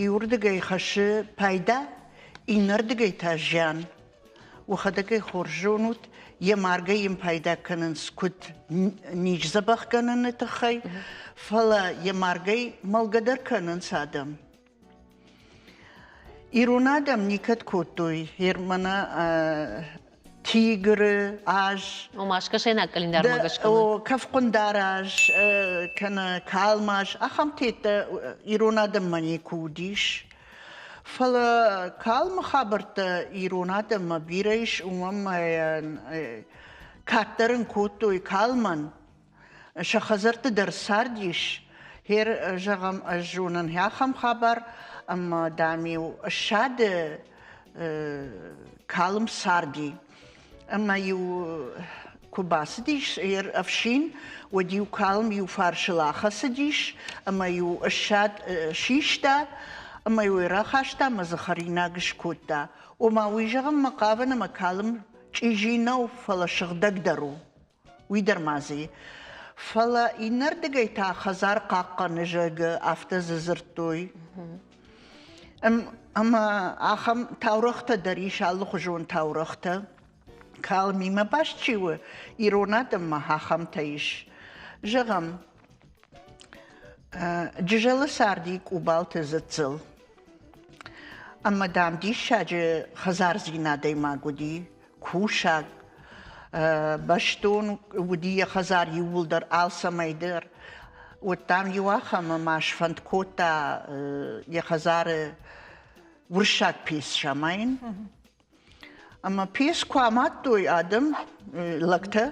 иуырдыгӕй хӕссы пайда, иннӕрдыгӕй та зиан. Уӕхӕдӕг ӕй хорз зонут, йӕ маргӕй йын пайда кӕнынц куыд низдзӕбӕхгӕнӕны тыххӕй, фӕлӕ йӕ маргӕй мӕлгӕ дӕр кӕнынц адӕм. Ирон адӕм никӕд кодтой Германа тигры аз. Ома скӕсӕйнаг къӕлиндармӕ гӕсгӕ. Кӕфхъуындар аз кӕнӕ калмаз ахӕм теттӕ ирон адӕммӕ никуы уыдис. Фӕлӕ калмы хабӕрттӕ ирон адӕммӕ бирӕ ис, уымӕн кӕддӕр ын кодтой калмӕн Сӕ хӕдзӕртты дӕр цардис. Хер, зӕгъӕм, ӕз зонын ахӕм хабар, ӕмӕ, дам-иу ссады калм царди. Ӕмӕ-иу куы бацыдис ӕфсин, уӕд-иу калм иу фарсыл ахӕцыдис ӕмӕ-иу ссад систа ӕмӕ-иу ӕй рахаста ӕмӕ дзы хӕринаг скодта. Ома уый зӕгъынмӕ хъавын ӕмӕ калм чъизи нӕу, фӕлӕ сыгъдӕгдӕр у. Уый дӕр ма дзы и. Фӕлӕ иннӕрдыгӕй та хӕдзар хъахъхъӕны, зӕгъгӕ, афтӕ дзы дзырдтой. Ӕмӕ ахӕм таурӕгътӕ дӕр ис, алыхуызон таурӕгътӕ. Калмимӕ баст чи у, ирон адӕммӕ ахӕмтӕ ис. Зӕгъӕм, Джызӕлы царди Къубалты Дзыццыл. Ӕмӕ, дам, диссаджы хӕдзардзин адӕймаг уыди, кусӕг, бӕстон уыди йӕ хӕдзар иууылдӕр алцӕмӕй дӕр. Уӕд, дам, иу ахӕмы ма сфӕнд кодта йӕ хӕдзары уырыссаг пец самайын. Ӕмӕ пец куы амадтой адӕм, лӕгтӕ,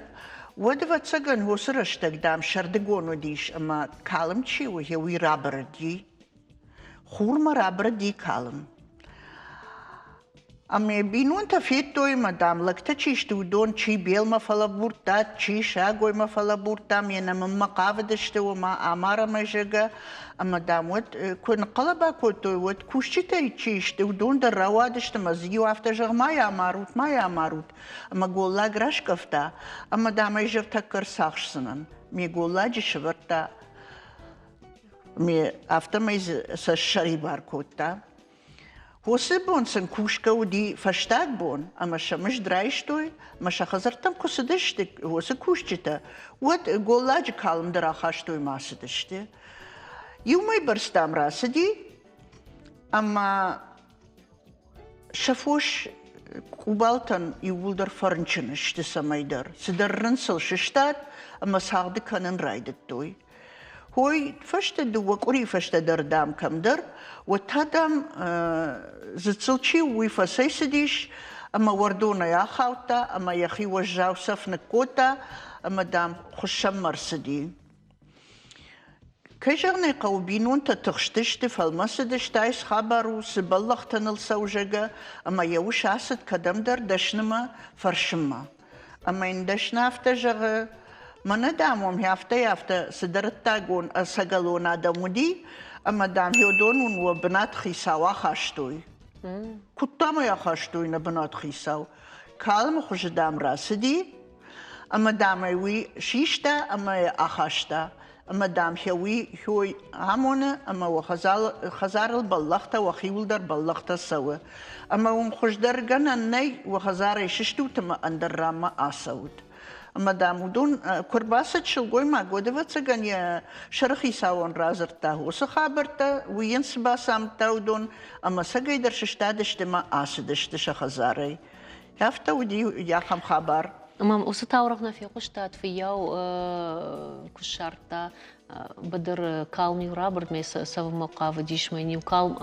уӕд, ӕвӕццӕгӕн, уыцы рӕстӕг, дам, сӕрдыгон уыдис ӕмӕ калм чи у, уый рабырыди. Хурмӕ рабырыди калм. Ӕмӕ бинонтӕ федтой ӕмӕ, дам, лӕгтӕ чи сты, уыдон чи белмӕ фӕлӕбурдта, чи сагоймӕ фӕлӕбурдта, ме нӕмынмӕ хъавыдысты, ома амарӕм ӕй, зӕгъгӕ. Ӕмӕ, дам, уӕд куы ныхъхъӕлӕба кодтой, уӕд кусджытӕй чи сты, уыдон дӕр рауадысты ӕмӕ дзы иу афтӕ зӕгъ, ма йӕ амарут, ма йӕ амарут. Ӕмӕ голлаг раскъӕфта, ӕмӕ, дам, ӕй зӕртӕккӕ ӕрцахсдзынӕн. Ме голладжы сӕвӕрдта, ме афтӕмӕй дзы сӕ ссӕрибар кодта. Уыцы бон сын кусгӕ уыди фӕстаг бон, ӕмӕ сӕ мызд райстой, ӕмӕ сӕ хӕдзӕрттӕм куы цыдысты уыцы кусджытӕ, уӕд голладжы калм дӕр ахастой ӕмӕ ацыдысты. Иу мӕй бӕрц, дам, рацыди, ӕмӕ сӕ фос къубалтӕн иууылдӕр фӕрынчын сты цӕмӕйдӕр. Цыдӕр рын сыл сыстад ӕмӕ цагъды кӕнын райдыдтой. Хой фӕстӕ дыууӕ къуырийы фӕстӕ дӕр, дам, кӕмдӕр, уӕд та, дам, дзыццыл чи у, уый фӕцӕйцыдис ӕмӕ уӕрдонӕй ахаудта ӕмӕ йӕхи уӕззау цӕф ныккодта ӕмӕ, дам, хуыссӕнмӕ ӕрцыди. Кӕй зӕгъын ӕй хъӕуы, бинонтӕ тыхстысты, фӕлмӕцыдысты, ай цы хабар у, цы бӕллӕхтӕ ныл цӕуы, зӕгъгӕ, ӕмӕ йӕ ус ацыд кӕдӕмдӕр дӕснымӕ фӕрсынмӕ. Ӕмӕ йын дӕсны афтӕ зӕгъы, мӕнӕ, дам, уым афтӕ-афтӕ цыдӕр ӕддагон ӕцӕгӕлон адӕм уыди, ӕмӕ, дам, уыдон уын уӕ бынат хицау ахастой. Куыд, дам, ӕй ахастой нӕ бынат хицау? Калмы хуызы, дам, рацыди, ӕмӕ, дам, ӕй уый систа ӕмӕ йӕ ахаста. Ӕмӕ, дам, уый хой амоны, ӕмӕ уӕ хӕдзарыл бӕллӕхтӕ, уӕхиуыл дӕр бӕллӕхтӕ цӕуы. Ӕмӕ уын хуыздӕр гӕнӕн нӕй, уӕ хӕдзарӕй сыстут ӕмӕ ӕндӕр ранмӕ ацӕут. Ӕмӕ, дам, уыдон куы ӕрбацыд сылгоймаг, уӕд, ӕвӕццӕгӕн, йӕ сӕрыхицауӕн радзырдта уыцы хабӕрттӕ, уый йын цы бацамыдта уыдон, ӕмӕ цӕгӕйдӕр сыстадысты ӕмӕ ацыдысты сӕ хӕдзарӕй. Афтӕ уыди ахӕм хабар. Ӕмӕ уыцы таурӕгъ нӕ фехъуыстат, фыййау куы ссардта быдыры калм-иу рабырдмӕ цӕвынмӕ хъавыдис, мӕ иу калм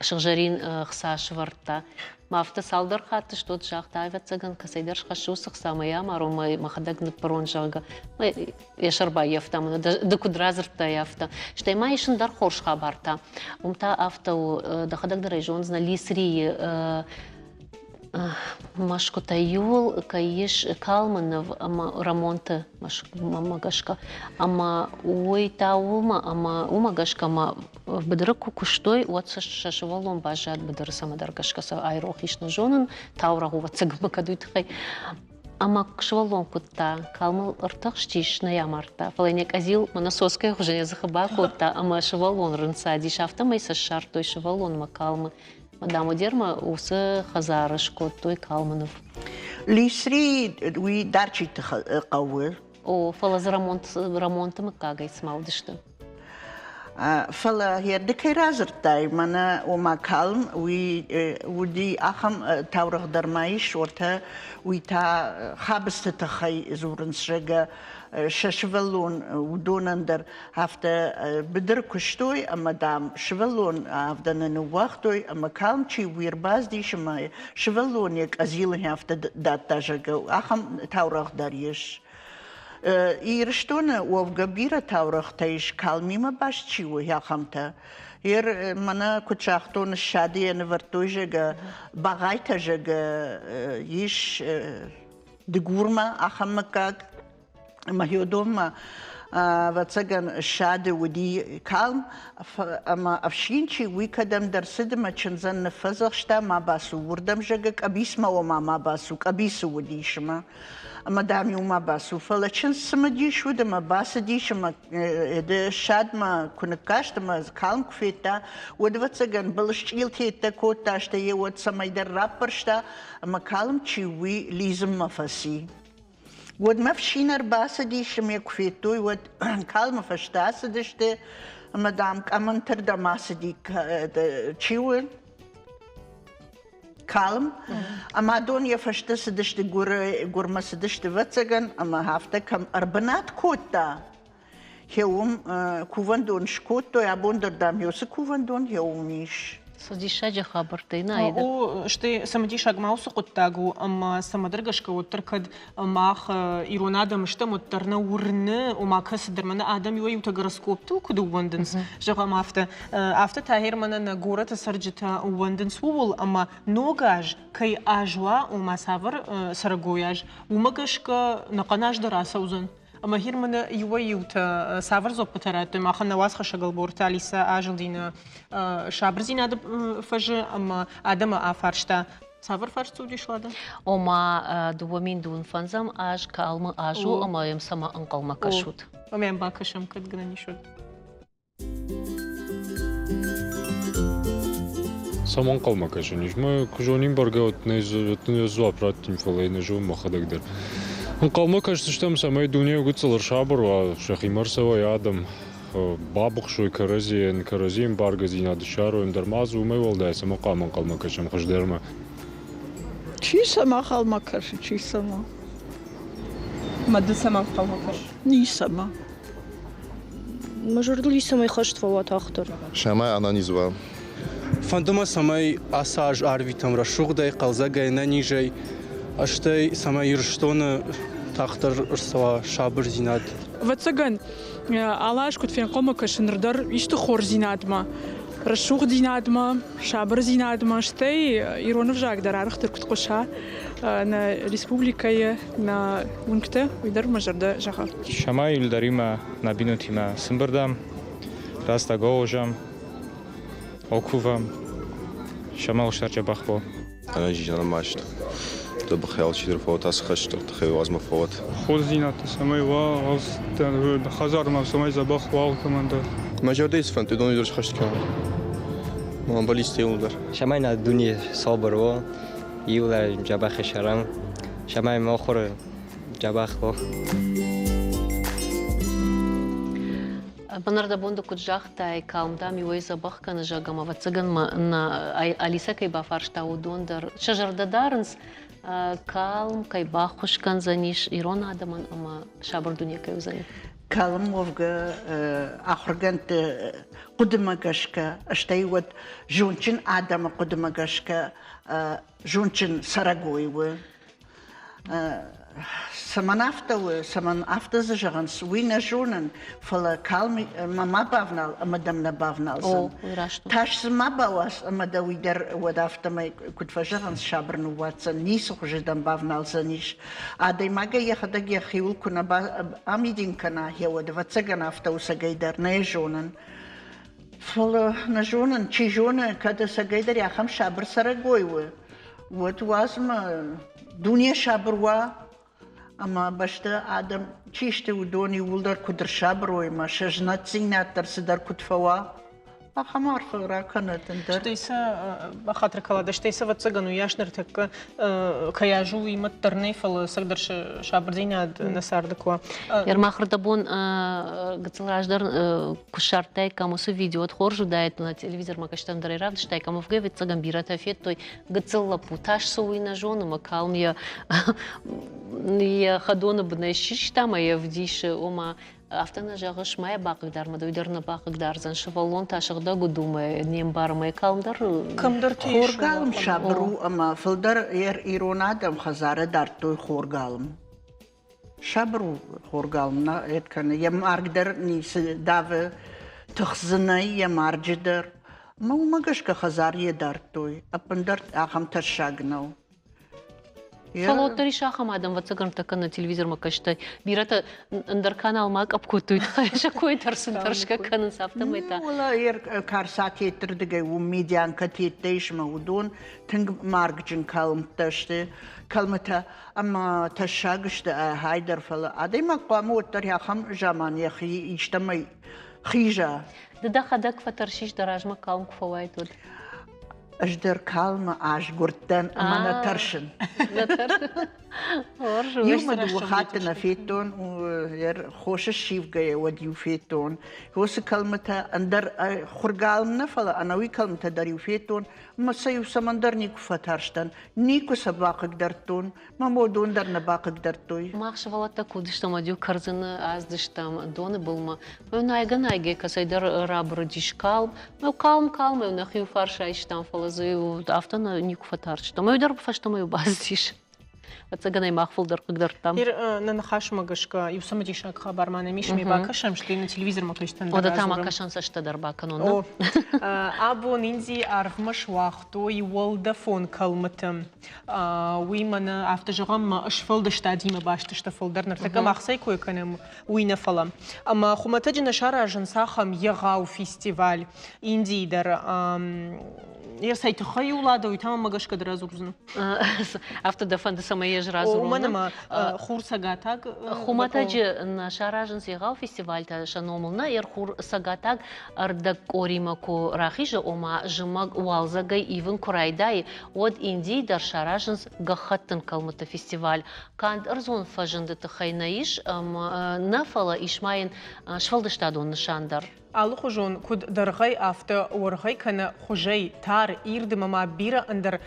сыгъзӕрин хца сывӕрдта. Мӕ афтӕ цалдӕр хатты стот загъта, ӕвӕццӕгӕн, кӕцӕйдӕр схӕссы уыцы хца, мӕ йӕ амарон, мӕ мӕхӕдӕг ныббырон, зӕгъгӕ. Йӕ сӕр баййӕфта мӕнӕ ды куыд радзырдтай, афтӕ. Стӕй ма ис ӕндӕр хорз хабар та. Уым та афтӕ у, дӕхӕдӕг дӕр ӕй зондзынӕ, Лисрийы Мӕсгуытӕй иуыл кӕй ис калмы ныв ӕмӕ Рӕмонты мӕсгуымӕ гӕсгӕ. Ӕмӕ уый та уымӕ ӕмӕ уымӕ гӕсгӕ ӕмӕ быдыры куы куыстой, уӕд сӕ сывӕллон баззад быдыры цӕмӕдӕр гӕсгӕ сӕ айрох ис нӕ зонын, таурӕгъ ӕвӕццӕгӕн кӕд уый тыххӕй. Ӕмӕ сывӕллон куыдта, калмыл ӕртыхстис, нӕ йӕ амардта, фӕлӕ йын йӕ къӕдзил мӕнӕ соскӕйы хуызӕн йӕ дзыхы бакодта ӕмӕ сывӕллон рынцадис, афтӕмӕй сӕ ссардтой сывӕллонмӕ калмы. Дамодермӕ уыцы хӕдзары скодтой калмы ныв. Лисри уый Дарчиты хъӕуы. О, фӕлӕ дзы Рамонты мыггагӕй цыма уыдысты. Фӕлӕ йӕ ды кӕй радзырдтай, мӕнӕ ома калм, уый уыди ахӕм таурӕгъ дӕр ма ис, уӕртӕ уый та хабысты тыххӕй дзурынц, зӕгъгӕ, сӕ сывӕллон уыдонӕн дӕр афтӕ быдыр куыстой ӕмӕ, дам, сывӕллон авдӕны ныууагътой ӕмӕ калм чи уый ӕрбацыдис ӕмӕ сывӕллон йӕ къӕдзилы афтӕ дадта, зӕгъгӕ, ахӕм таурӕгъ дӕр ис. Ирыстоны уӕвгӕ бирӕ таурӕгътӕ ис, калмимӕ баст чи у, ахӕмтӕ. Ер мӕнӕ куыд загътон, ссады йӕ нывӕрдтой, зӕгъгӕ, Багъайтӕ, зӕгъгӕ, ис Дыгурмӕ ахӕм мыггаг. Ӕмӕ Хеодонмӕ, ӕвӕццӕгӕн, ссады уыди калм, ӕмӕ ӕфсин чи, уый кӕдӕмдӕр цыд ӕмӕ чындзӕн ныффӕдзӕхста, ма бацу уырдӕм, зӕгъгӕ, къӕбицмӕ ома ма бацу, къӕбицы уыдис ӕмӕ. Ӕмӕ, дам-иу ма бацу. Фӕлӕ чындз цымыдис уыд ӕмӕ бацыдис ӕмӕ ссадмӕ куы ныккаст ӕмӕ калм куы федта, уӕд, ӕвӕццӕгӕн, былысчъилтӕ кодта, стӕй йӕ уӕд цӕмӕйдӕр раппӕрста, ӕмӕ калм чи, уый лидзынмӕ фӕци. Уӕдмӕ фсин ӕрбацыдис ӕмӕ куы федтой, уӕд калмы фӕстӕ ацыдысты ӕмӕ, дам, къӕмынтырдӕм ацыди, чи у, калм. Ӕмӕ дон йӕ фӕстӕ цыдысты гуырмӕ цыдысты, ӕвӕццӕгӕн, ӕмӕ афтӕ кӕм ӕрбынат кодта, уым кувӕндон скодтой, абон дӕр, дам, уыцы кувӕндон уым ис. Цы диссаджы хабӕрттӕй нӕ О, стӕй цымыдисаг ма уыцы хъуыддаг у, ӕмӕ цӕмӕдӕр гӕсгӕ уӕддӕр кӕд мах ирон адӕм стӕм, уӕддӕр нӕ уырны, ома кӕцыдӕр мӕнӕ адӕм иуӕй-иутӕ гороскоптыл куыд ӕууӕндынц, зӕгъӕм афтӕ. Афтӕ Тагир мӕнӕ нӕ горӕты цӕрджытӕ ӕууӕндынц ууыл, ӕмӕ ног аз кӕй аз уа, ома цавӕр цӕрӕгой аз, уымӕ гӕсгӕ нӕхъӕн аз дӕр ацӕудзӕн. Ӕмӕ хир мын иуӕй-иутӕ цавӕр дзуаппытӕ радтой, махӕн нӕ уацхӕссӕг Ӕлборты Алисӕ азылди нӕ сабырдзинады фӕзы ӕмӕ адӕмы афарста. Цавӕр фарст уыдис, Лада? Ома, 2025 аз калмы аз у, ӕмӕ йӕм цӕмӕ ӕнхъӕлмӕ кӕсут? Ӕмӕ йӕм бакӕсӕм, кӕд гӕнӕн ис, уӕд. Цӕмӕ ӕнхъӕлмӕ кӕсӕн ис? Мӕ куы зонин бӕргӕ, уӕд нӕ дзуапп раттин, фӕлӕ йӕ нӕ зонын мӕхӕдӕг дӕр. Ӕнхъӕлмӕ кӕсдзыстӕм, цӕмӕй дуне гыццыл ӕрсабыр уа, сӕхимӕ ӕрцӕуой адӕм, бабыхсой кӕрӕдзийӕн, кӕрӕдзийы ӕмбаргӕдзинад ссарой, ӕндӕр ма дзы уымӕй уӕлдай цӕмӕ хъуамӕ ӕнхъӕлмӕ кӕсӕм хуыздӕрмӕ. Чи цӕмӕ ӕнхъӕлмӕ кӕсы, чи цӕмӕ. Ӕмӕ ды цӕмӕ ӕнхъӕлмӕ кӕсыс? Ницӕмӕ. Мӕ зӕрдыл ницӕмӕй хӕст фӕуа тагъддӕр. Цӕмӕй ӕнӕниз уа. Фӕнды мӕ, цӕмӕй ацы аз арвитӕм рӕсугъдӕй, хъӕлдзӕгӕй, ӕнӕнизӕй, стӕй цӕмӕй Ирыстоны тагъддӕр ӕрцӕуа сабырдзинад. Ӕвӕццӕгӕн, алы аз куыд фенхъӕлмӕ кӕсын, ныр дӕр исты хорздзинадмӕ, рӕсугъддзинадмӕ, сабырдзинадмӕ, стӕй ирон ӕвзаг дӕр арӕхдӕр куыд хъуыса нӕ республикӕйы, нӕ уынгты, уый дӕр мӕ зӕрдӕ зӕгъы. Цӕмӕй ӕлдаримӕ нӕ бинонтимӕ сымбырдӕм, рӕстӕг аозӕм, окувӕм, сӕмӕ устӕрджӕбӕх бо. Ӕнӕзизӕн маст. Дзӕбӕхӕй алчидӕр фӕуӕд ацы хӕсты тыххӕй уадзмӕ фӕуӕд. Хорздзинӕдтӕ цӕмӕй уа, хӕдзармӕ цӕмӕй дзӕбӕх уа алкӕмӕн дӕр. Мӕ зӕрдӕ цы фӕнды, уыдон дӕр схӕст кӕнон. Мӕ ӕмбалисты иууылдӕр. Цӕмӕй нӕ дуне сабыр уа, иулӕй дзӕбӕх сӕрӕм, цӕмӕй махуыр дзӕбӕх уа. Бынӕрдӕбон ды куыд загътай, калм, дам, иуӕй дзӕбӕх кӕны, зӕгъ, ӕмӕ, ӕвӕццӕгӕн, мӕ Алисӕ кӕй бафарста, уыдон дӕр сӕ зӕрдӕ дарынц, калм кӕй баххуыс кӕндзӕнис ирон адӕмӕн ӕмӕ сабыр дуне кӕй уыдзӕни. Калм уӕвгӕ ахуыргӕндты хъуыдымӕ гӕсгӕ, стӕй уӕд зондджын адӕмы хъуыдымӕ гӕсгӕ зондджын цӕрӕгой у. Цӕмӕн афтӕ у, цӕмӕн афтӕ дзы зӕгъынц, уый нӕ зонын, фӕлӕ калм ма бавнал ӕмӕ дӕм нӕ бавналдзӕн. Тас дзы ма бауадз ӕмӕ дӕ уый дӕр уӕд афтӕмӕй, куыд фӕзӕгъынц, сабыр ныууадздзӕн, ницы хуызы дӕм бавналдзӕнис. Адӕймагӕй йӕхӕдӕг йӕхиуыл куы нӕ амидин кӕна, йӕ уӕд, ӕвӕццӕгӕн, афтӕ у цӕгӕй дӕр, нӕ йӕ зонын. Фӕлӕ нӕ зонын, чи зоны, кӕд ӕцӕгӕйдӕр ахӕм сабыр цӕрӕгой у, уӕд уадз мӕ дуне сабыр уа. Ӕмӕ бӕстӕ адӕм чи сты, уыдон иууылдӕр куыд ӕрсабыр уой ӕмӕ сӕ знӕтдзинад дӕр цыдӕр куыд фӕуа, ахӕм арфӕ ракӕнӕд ӕндӕр. Стӕй сӕ бахатыр кӕлӕд, стӕй сӕ ӕвӕццӕгӕн уыйас ныртӕккӕ кӕй аз у, уый мӕт дӕр нӕй, фӕлӕ ӕцӕгдӕр сабырдзинад нӕ царды куы уа. Ермахырдӕбон гыццыл раздӕр куы ссардтаиккам уыцы видео, хорз уыдаид, нӕ телевизормӕ кӕстӕм дӕр ӕй равдыстаиккам, уӕвгӕ ӕвӕццӕгӕн бирӕтӕ федтой, гыццыл лӕппу тас цы уый нӕ зоны, мӕ калм йӕ йӕ хӕдоны бынӕй систа ӕмӕ йӕ ӕвдисы, ома афтӕ нӕ зӕгъыс, ма йӕ бахъыгдар, мӕ уый дӕр нӕ бахъыгдардзӕн. Сывӕллон та сыгъдӕг уыд уымӕ, не мбары мӕ калм дӕр. Кӕмдӕрты Хоргалм сабыр у ӕмӕ фылдӕр ирон адӕм хӕдзары дардтой хоргалм. Сабыр у хоргалм, нӕ ед кӕны. Йӕ марг дӕр ницы давы, тых дзы нӕй йӕ марджы дӕр. Ӕмӕ уымӕ гӕсгӕ хӕдзар йе дардтой. Ӕппындӕр ахӕм тӕссаг нӕу. Фӕлӕ уӕддӕр ис ахӕм адӕм, ӕвӕццӕгӕн, тӕккӕ нӕ телевизормӕ кӕстӕй. Бирӕтӕ ӕндӕр канал ма къӕпп кодтой, сӕ кой дӕр сын тӕрсгӕ кӕнынц, афтӕмӕй та. Уӕлӕ Карсатетты рдыгӕй уым медианкӕтеттӕ ис ӕмӕ уыдон тынг маргджын кӕлмттӕ сты, кӕлмытӕ ӕмӕ тӕссаг сты ӕхай дӕр, фӕлӕ адӕймаг хъуамӕ уӕддӕр ахӕм заман йӕхи истӕмӕй хиза. Ды дӕхӕдӕг фӕтӕрсис, дӕ размӕ калм куы фӕуайд, уӕд? Ӕз дӕр калмы азгуырдтӕн ӕмӕ нӕ тӕрсын. Иумӕ дыууӕ хатты нӕ федтон, хосы ссивгӕйӕ уӕд-иу федтон. Уыцы кӕлмытӕ ӕндӕр хуыргалм нӕ, фӕлӕ ӕнӕуи кӕлмытӕ дӕр-иу федтон ӕмӕ сӕ-иу цӕмӕндӕр никуы фӕтарстӕн, никуы сӕ бахъыгдардтон. Мӕ уыдон дӕр нӕ бахъыгдардтой. Мах сывӕллӕттӕ куы уыдыстӕм, уӕд-иу кӕрдзыны аздыстӕм доны былмӕ. Мӕ найгӕ-найгӕ кӕцӕйдӕр рабырыдис калм. Мӕ калм калм нӕхи фарс айстам, фӕлӕ дзы афтӕ нӕ никуы фӕтарстам. Мӕ дӕр фӕстӕмӕ бацыдис. Ӕцӕгӕн ӕй мах фылдӕр хъыгдардтам. Ир нӕ ныхасмӕ гӕсгӕ иу цымыдисаг хабар ма нӕм ис, ме бакӕсӕм, стӕй нӕ телевизормӕ кӕсдзӕн дӕр Ода та ма кӕсӕн цӕстӕ дӕр бакӕнон. О, абон Индийы арвмӕ суагътой уӕлдӕфон кӕлмыты. Уый мӕнӕ афтӕ зӕгъӕм, мӕ сфӕлдыстадимӕ баст сты фылдӕр. Ныртӕккӕ мах цӕй кой кӕнӕм, уый нӕ фӕлӕ. Ӕмӕ хуымӕтӕджы нӕ саразынц ахӕм егъау фестиваль Индийы дӕр. Йӕ цӕй тыххӕй у Лада, уый та мӕм гӕсгӕ дӕр радзурдзынӕ. Афтӕ дӕ фӕнды, цӕмӕй ӕз радзурон? Уымӕн ӕмӕ хур цӕгатаг. Хуымӕтӕджы нӕ саразынц егъау фестивальтӕ сӕ номыл нӕ, ӕрхур цӕгатаг ӕрдӕгкъоримӕ куы рахизы, ома зымӕг уалдзӕгӕй ивын куы райдайы, уӕд Индийы дӕр саразынц гӕххӕттын кӕлмыты фестиваль. Канд ӕрдзон фӕзынды тыххӕй нӕ ис, нӕ, фӕлӕ ис ма йын сфӕлдыстадон нысан дӕр. Алыхуызон, куыд дӕргъӕй, афтӕ уӕргъӕй кӕнӕ хуызӕй, тар, ирд ӕмӕ ма бирӕ ӕндӕр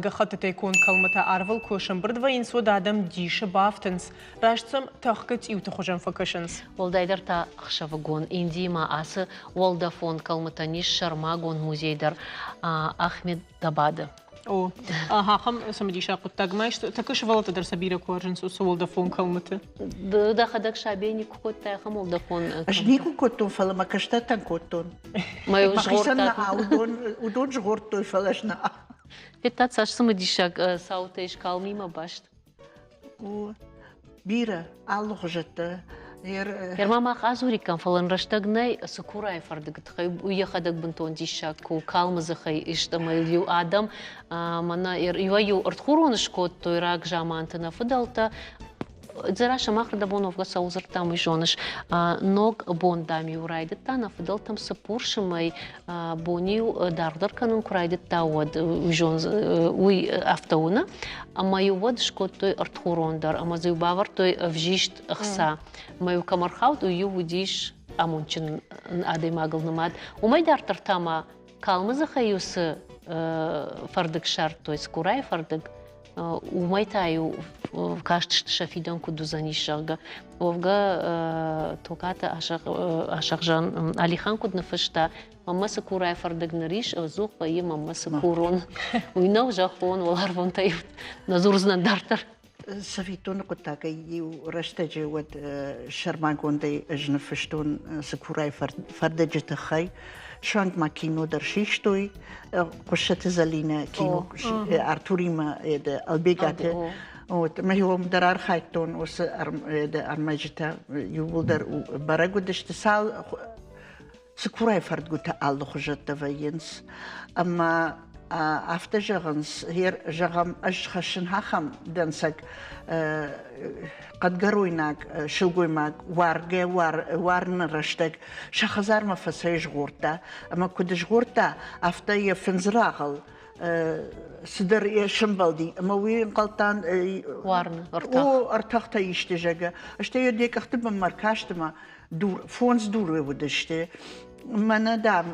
гӕххӕттытӕй конд кӕлмытӕ арвыл куы сӕмбырд вӕййынц, уӕд адӕм дисы бафтынц, раст сӕм тӕхгӕ цъиуты хуызӕн фӕкӕсынц. Уӕлдайдӕр та ӕхсӕвыгон Индийы ма ацы уӕлдӕфон кӕлмытӕн ис сӕрмагонд музей дӕр Ахмедабады. О, ахӕм цымыдисаг хъуыддаг ма ис. Тӕккӕ сывӕллӕттӕ дӕр сӕ бирӕ куы уарзынц уыцы уӕлдӕфон кӕлмыты. Ды дӕхӕдӕг сабийӕ никуы кодтай ахӕм уӕлдӕфон Ӕз никуы кодтон, фӕлӕ мӕ кӕстӕртӕн кодтон. Мӕхицӕн нӕ, уыдон, уыдон згъордтой, фӕлӕ ӕз нӕ. Федтат, цас цымыдисаг цаутӕ ис калмимӕ баст? О, бирӕ, алыхуызӕттӕ. Герма мах адзуриккам, фӕлӕ рӕстӕг нӕй Цыкурайы фӕрдыгы тыххӕй. Уый йӕхӕдӕг бынтон диссаг куы калмы дзыхӕй ист ӕмӕ иу адӕм мӕнӕ иуӕй-иу ӕртхурон скодтой рагзаманты нӕ фыдӕлтӕ. Дзерассӕ, мах рдӕбон уӕвгӕ цӕуыл дзырдтам, уый зоныс. Ног бон, дам-иу райдыдта нӕ фыдӕлтӕм цыппурсы мӕй бон-иу даргъдӕр кӕнын куы райдыдта, уӕд уый зон, уый афтӕ уыны. Ӕмӕ-иу уӕд скодтой ӕртхурон дӕр ӕмӕ дзы-иу бавӕрдтой ӕвзист ӕхца. Ӕмӕ-иу кӕм ӕрхауд, уый-иу уыдис амондджын адӕймагыл нымад. Уымӕй дарддӕр та ма калмы дзыхӕй-иу цы фӕрдыг ссардтой, цыкурайы фӕрдыг, уымӕй та-иу кастысты сӕ фидӕн куыд уыдзӕнис, зӕгъгӕ. Уӕвгӕ Токаты Асӕхжан Алихан куыд ныффыста, мӕнмӕ цыкурайы фӕрдыг ныр ис, ӕдзух вӕййы мӕнмӕ цыкурон. Уый нӕу зӕххон, уӕларвонтӕй нӕ дзурдзынӕн дарддӕр. Цӕвиттоны хъуыддагӕй иу рӕстӕджы уӕд сӕрмагондӕй ӕз ныффыстон цыкурайы фӕрдыджы тыххӕй. Суанг ма кино дӕр систой. Хъуыссӕты Зӕлинӕ кино Артуримӕ Албегаты. Вот, мӕ уым дӕр архайдтон уыцы ӕрмӕджытӕ иууылдӕр бӕрӕг уыдысты. Цал цыкурайы фӕрдгуытӕ алыхуызӕттӕ вӕййынц. Ӕмӕ. Афтӕ зӕгъынц, зӕгъӕм, ӕз хӕссын ахӕм дӕнцӕг хъӕдгӕройнаг сылгоймаг уаргӕ уарыны рӕстӕг сӕ хӕдзармӕ фӕцӕйзгъордта ӕмӕ куыд згъордта, афтӕ йӕ фындзрагъыл цыдӕр йӕ сӕмбӕлди ӕмӕ уый ӕнхъӕлдтан уарыны ӕртах. О, ӕртӕхтӕ исты, зӕгъгӕ. Стӕй йӕ къӕхты бынмӕ ӕркаст ӕмӕ дур, фондз дуры уыдысты. Мӕнӕ, дам,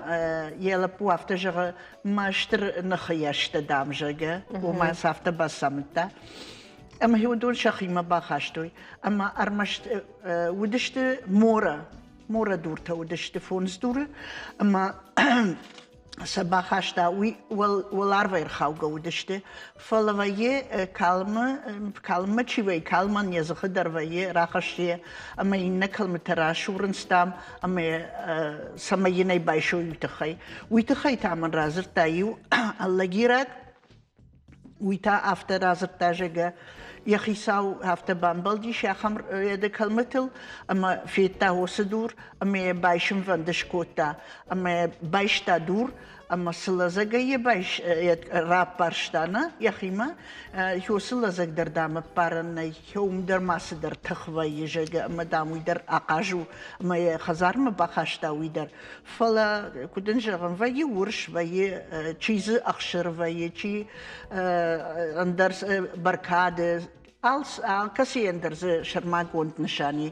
йӕ лӕппу афтӕ зӕгъы, мӕ стыр ныхыйӕстӕ, дам, зӕгъгӕ, ома сӕ афтӕ бацамыдта. Ӕмӕ уыдон сӕхимӕ бахастой. Ӕмӕ ӕрмӕст уыдысты морӕ, морӕ дуртӕ уыдысты фондз дуры, ӕмӕ сӕ бахаста, уый уӕларвӕй ӕрхаугӕ уыдысты. Фӕлӕ вӕййы калмы, калммӕ чи вӕййы, калмӕн йӕ дзыхы дӕр вӕййы, рахӕссы йӕ ӕмӕ иннӕ кӕлмытӕ расурынц, дам, ӕмӕ цӕмӕй йын ӕй байсой, уый тыххӕй. Уый тыххӕй та мын радзырдта иу ӕллӕгираг, Уый та афтӕ радзырдта, зӕгъгӕ, йӕ хицау афтӕ бамбӕлдис ахӕм рӕды кӕлмытыл ӕмӕ федта уыцы дур ӕмӕ йӕ байсынвӕнд скодта ӕмӕ байста дур ӕмӕ цы лӕдзӕгӕй йӕ байс раппӕрста нӕ йӕхимӕ, уыцы лӕдзӕг дӕр, дам, ӕппарӕн нӕй, уым дӕр ма цыдӕр тых вӕййы, зӕгъгӕ, ӕмӕ, дам, уый дӕр ахъаз у ӕмӕ йӕ хӕдзармӕ бахаста уый дӕр. Фӕлӕ, куыд ын зӕгъын, вӕййы урс, вӕййы, чи дзы ӕхсыр вӕййы, чи ӕндӕр бӕркады, алкӕцыйӕн дӕр дзы сӕрмагонд нысан и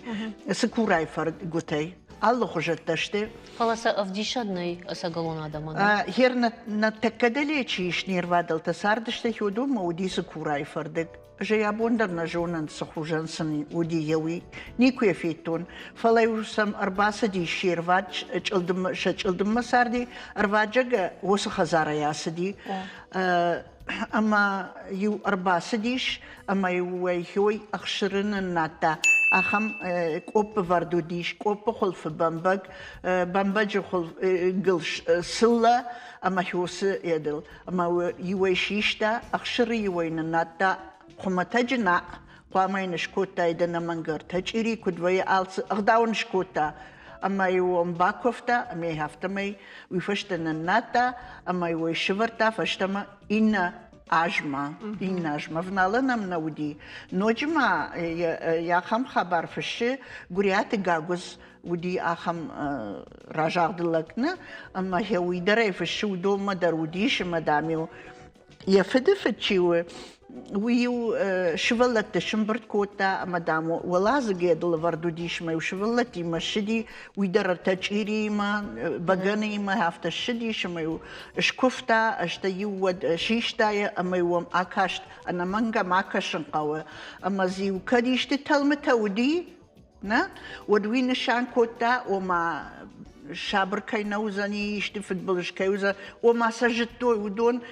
цыкурайы фӕрдгуытӕй. Алыхуызӕттӕ сты. Фӕлӕ сӕ ӕвдисӕн нӕй ӕцӕгӕлон адӕмӕн. Гъер нӕ тӕккӕ дӕле чи ис, не рвадӕлтӕ цардысты, уыдонмӕ уыди цыкурайы фӕрдыг. Ӕз ӕй абон дӕр нӕ зонын, цы хуызӕн сын уыди йӕ уый. Никуы йӕ федтон. Фӕлӕ-иу сӕм ӕрбацыди се рвад чъылдыммӕ, сӕ чъылдыммӕ царди, ӕрваджӕгӕ уыцы хӕдзарӕй ацыди. Ӕмӕ-иу ӕрбацыдис ӕмӕ-иу ӕй хой ӕхсыры ныннадта. Ахӕм къоппы вӕрд уыдис, къоппы хуылфы бӕмбӕг, бӕмбӕджы хуылф цыллӕ ӕмӕ хьосы едыл. Ӕмӕ иуӕй систа, ӕхсыры иуӕй ныннадта хуымӕтӕджы нӕ, хъуамӕ йын скодтаид ӕнӕмӕнг ӕртӕ чъири, куыд вӕййы алцы, ӕгъдау ын скодта. Ӕмӕ-иу ӕм бакуывта, ӕмӕ афтӕмӕй уый фӕстӕ ныннадта, ӕмӕ-иу ӕй сывӕрдта фӕстӕмӕ иннӕ азмӕ. Иннӕ азмӕ вналӕн ӕм нӕ уыди. Ноджы ма йӕ ахӕм хабар фыссы Гуыриаты Гагуыдз уыди ахӕм разагъды лӕг нӕ, ӕмӕ йӕ уый дӕр ӕй фыссы, уыдонмӕ дӕр уыдис, ӕмӕ, дам-иу йӕ фыды фыд чи у, уый-иу сывӕллӕтты сымбырд кодта ӕмӕ, дам, уӕладзыг ӕдылӕвӕрд уыдис, ӕмӕ-иу сывӕллӕттимӕ ссыди, уый дӕр ӕртӕ чъириимӕ, бӕгӕныимӕ афтӕ ссыдис, ӕмӕ-иу скуывта, стӕй-иу уӕд систа йӕ ӕмӕ-иу ӕм акаст, ӕнӕмӕнг ӕм акӕсын хъӕуы, ӕмӕ дзы-иу кӕд исты тӕлмытӕ уыди, нӕ, уӕд уый нысан кодта, ома сабыр кӕй нӕ уыдзӕни, исты фыдбылыз кӕй уыдзӕн, ома сӕ зыдтой, уыдон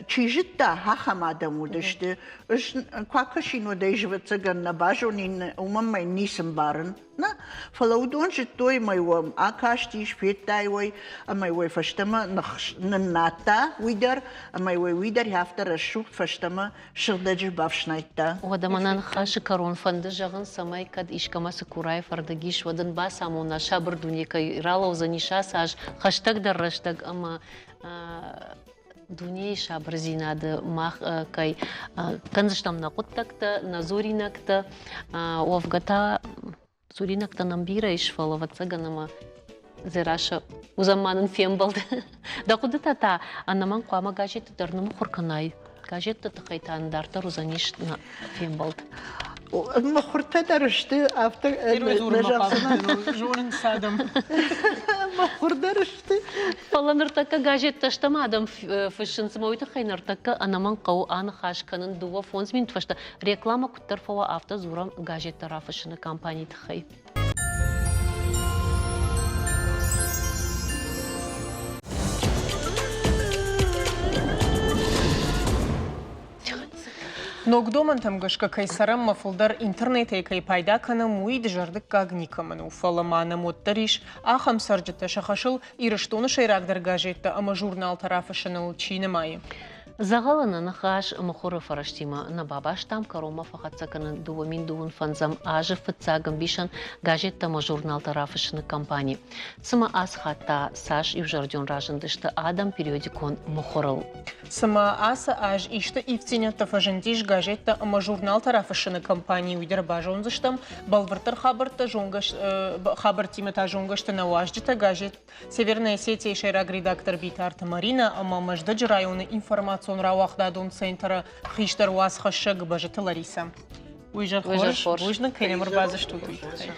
чи зыдта, ахӕм адӕм уыдысты. Ӕз куы акӕсин, уӕд ӕй, ӕвӕццӕгӕн, нӕ базонин, уымӕн мӕ ницы мбарын. Нӕ, фӕлӕ уыдон зыдтой, ӕмӕ уӕм акастис, федтай уой, ӕмӕ уой фӕстӕмӕ ныннадта уый дӕр, ӕмӕ уой уый дӕр афтӕ рӕсугъд фӕстӕмӕ сыгъдӕджы бафснайдта. Уӕдӕ мӕ нӕ ныхасы кӕрон фӕнды зӕгъын, цӕмӕй кӕд искӕмӕ цыкурайы фӕрдыг ис, уӕд ын бацамона, сабыр дуне кӕй ралӕудзӕнис ацы аз хӕстӕгдӕр рӕстӕг ӕмӕ дунейы сабырдзинады мах кӕй кӕндзыстӕм нӕ хъуыддӕгтӕ, нӕ дзуринӕгтӕ. Уӕвгӕ та Дзуринӕгтӕ нӕм бирӕ ис, фӕлӕ, ӕвӕццӕгӕн, ӕмӕ Дзерассӕ уыдзӕн ма нын фембӕлд. Дӕ хъуыдытӕ та ӕнӕмӕнг хъуамӕ газетты дӕр ныммыхуыр кӕнай. Газетты тыххӕй та нын дарддӕр уыдзӕнис нӕ фембӕлд. Мыхуыртӕ дӕр сты, афтӕ зонынц адӕм. Мыхуыр дӕр сты. Фӕлӕ ныртӕккӕ газеттӕ стӕм адӕм фыссынц, ӕмӕ уый тыххӕй ныртӕккӕ ӕнӕмӕнг хъӕуы аныхас кӕнын 2-5 минут фӕстӕ рекламӕ куыддӕр фӕуа, афтӕ дзурӕм газеттӕ рафыссыны кампанийы тыххӕй. Ног домӕнтӕм гӕсгӕ кӕй цӕрӕм ӕмӕ фылдӕр интернетӕй кӕй пайда кӕнӕм, уый дызӕрдыггаг никӕмӕн у. Фӕлӕ ма нӕм уӕддӕр ис ахӕм цӕрджытӕ, сӕ хӕсыл Ирыстоны сӕйрагдӕр газеттӕ ӕмӕ журналтӕ рафыссыныл чи нымайы. Дзӕгъӕлы нӕ ныхас мыхуыры фӕрӕзтимӕ нӕ бабастам, кӕронмӕ фӕхӕццӕ кӕнын 2025 азы фыццаг ӕмбисӕн газеттӕ ӕмӕ журналтӕ рафыссыны кампани. Цымӕ ацы хатт та цас иузӕрдион разындысты адӕм периодикон мыхуырыл? Цымӕ ацы аз исты ивддзинӕдтӕ фӕзындис газеттӕ ӕмӕ журналтӕ рафыссыны кампанийы, уый дӕр базондзыстӕм. Бӕлвырддӕр хабӕрттӕ зонгӕ хабӕрттимӕ та зонгӕ сты нӕ уазджытӕ газет Северная Осетия-йы сӕйраг редактор Битарты Маринӕ ӕмӕ Мӕздӕджы районы информацион рауагъдадон центры хистӕр уацхӕссӕг Бӕзыты Ларисӕ. Уый зӕр хорз, бузныг, кӕй нӕм ӕрбадзыстут, уый тыххӕй.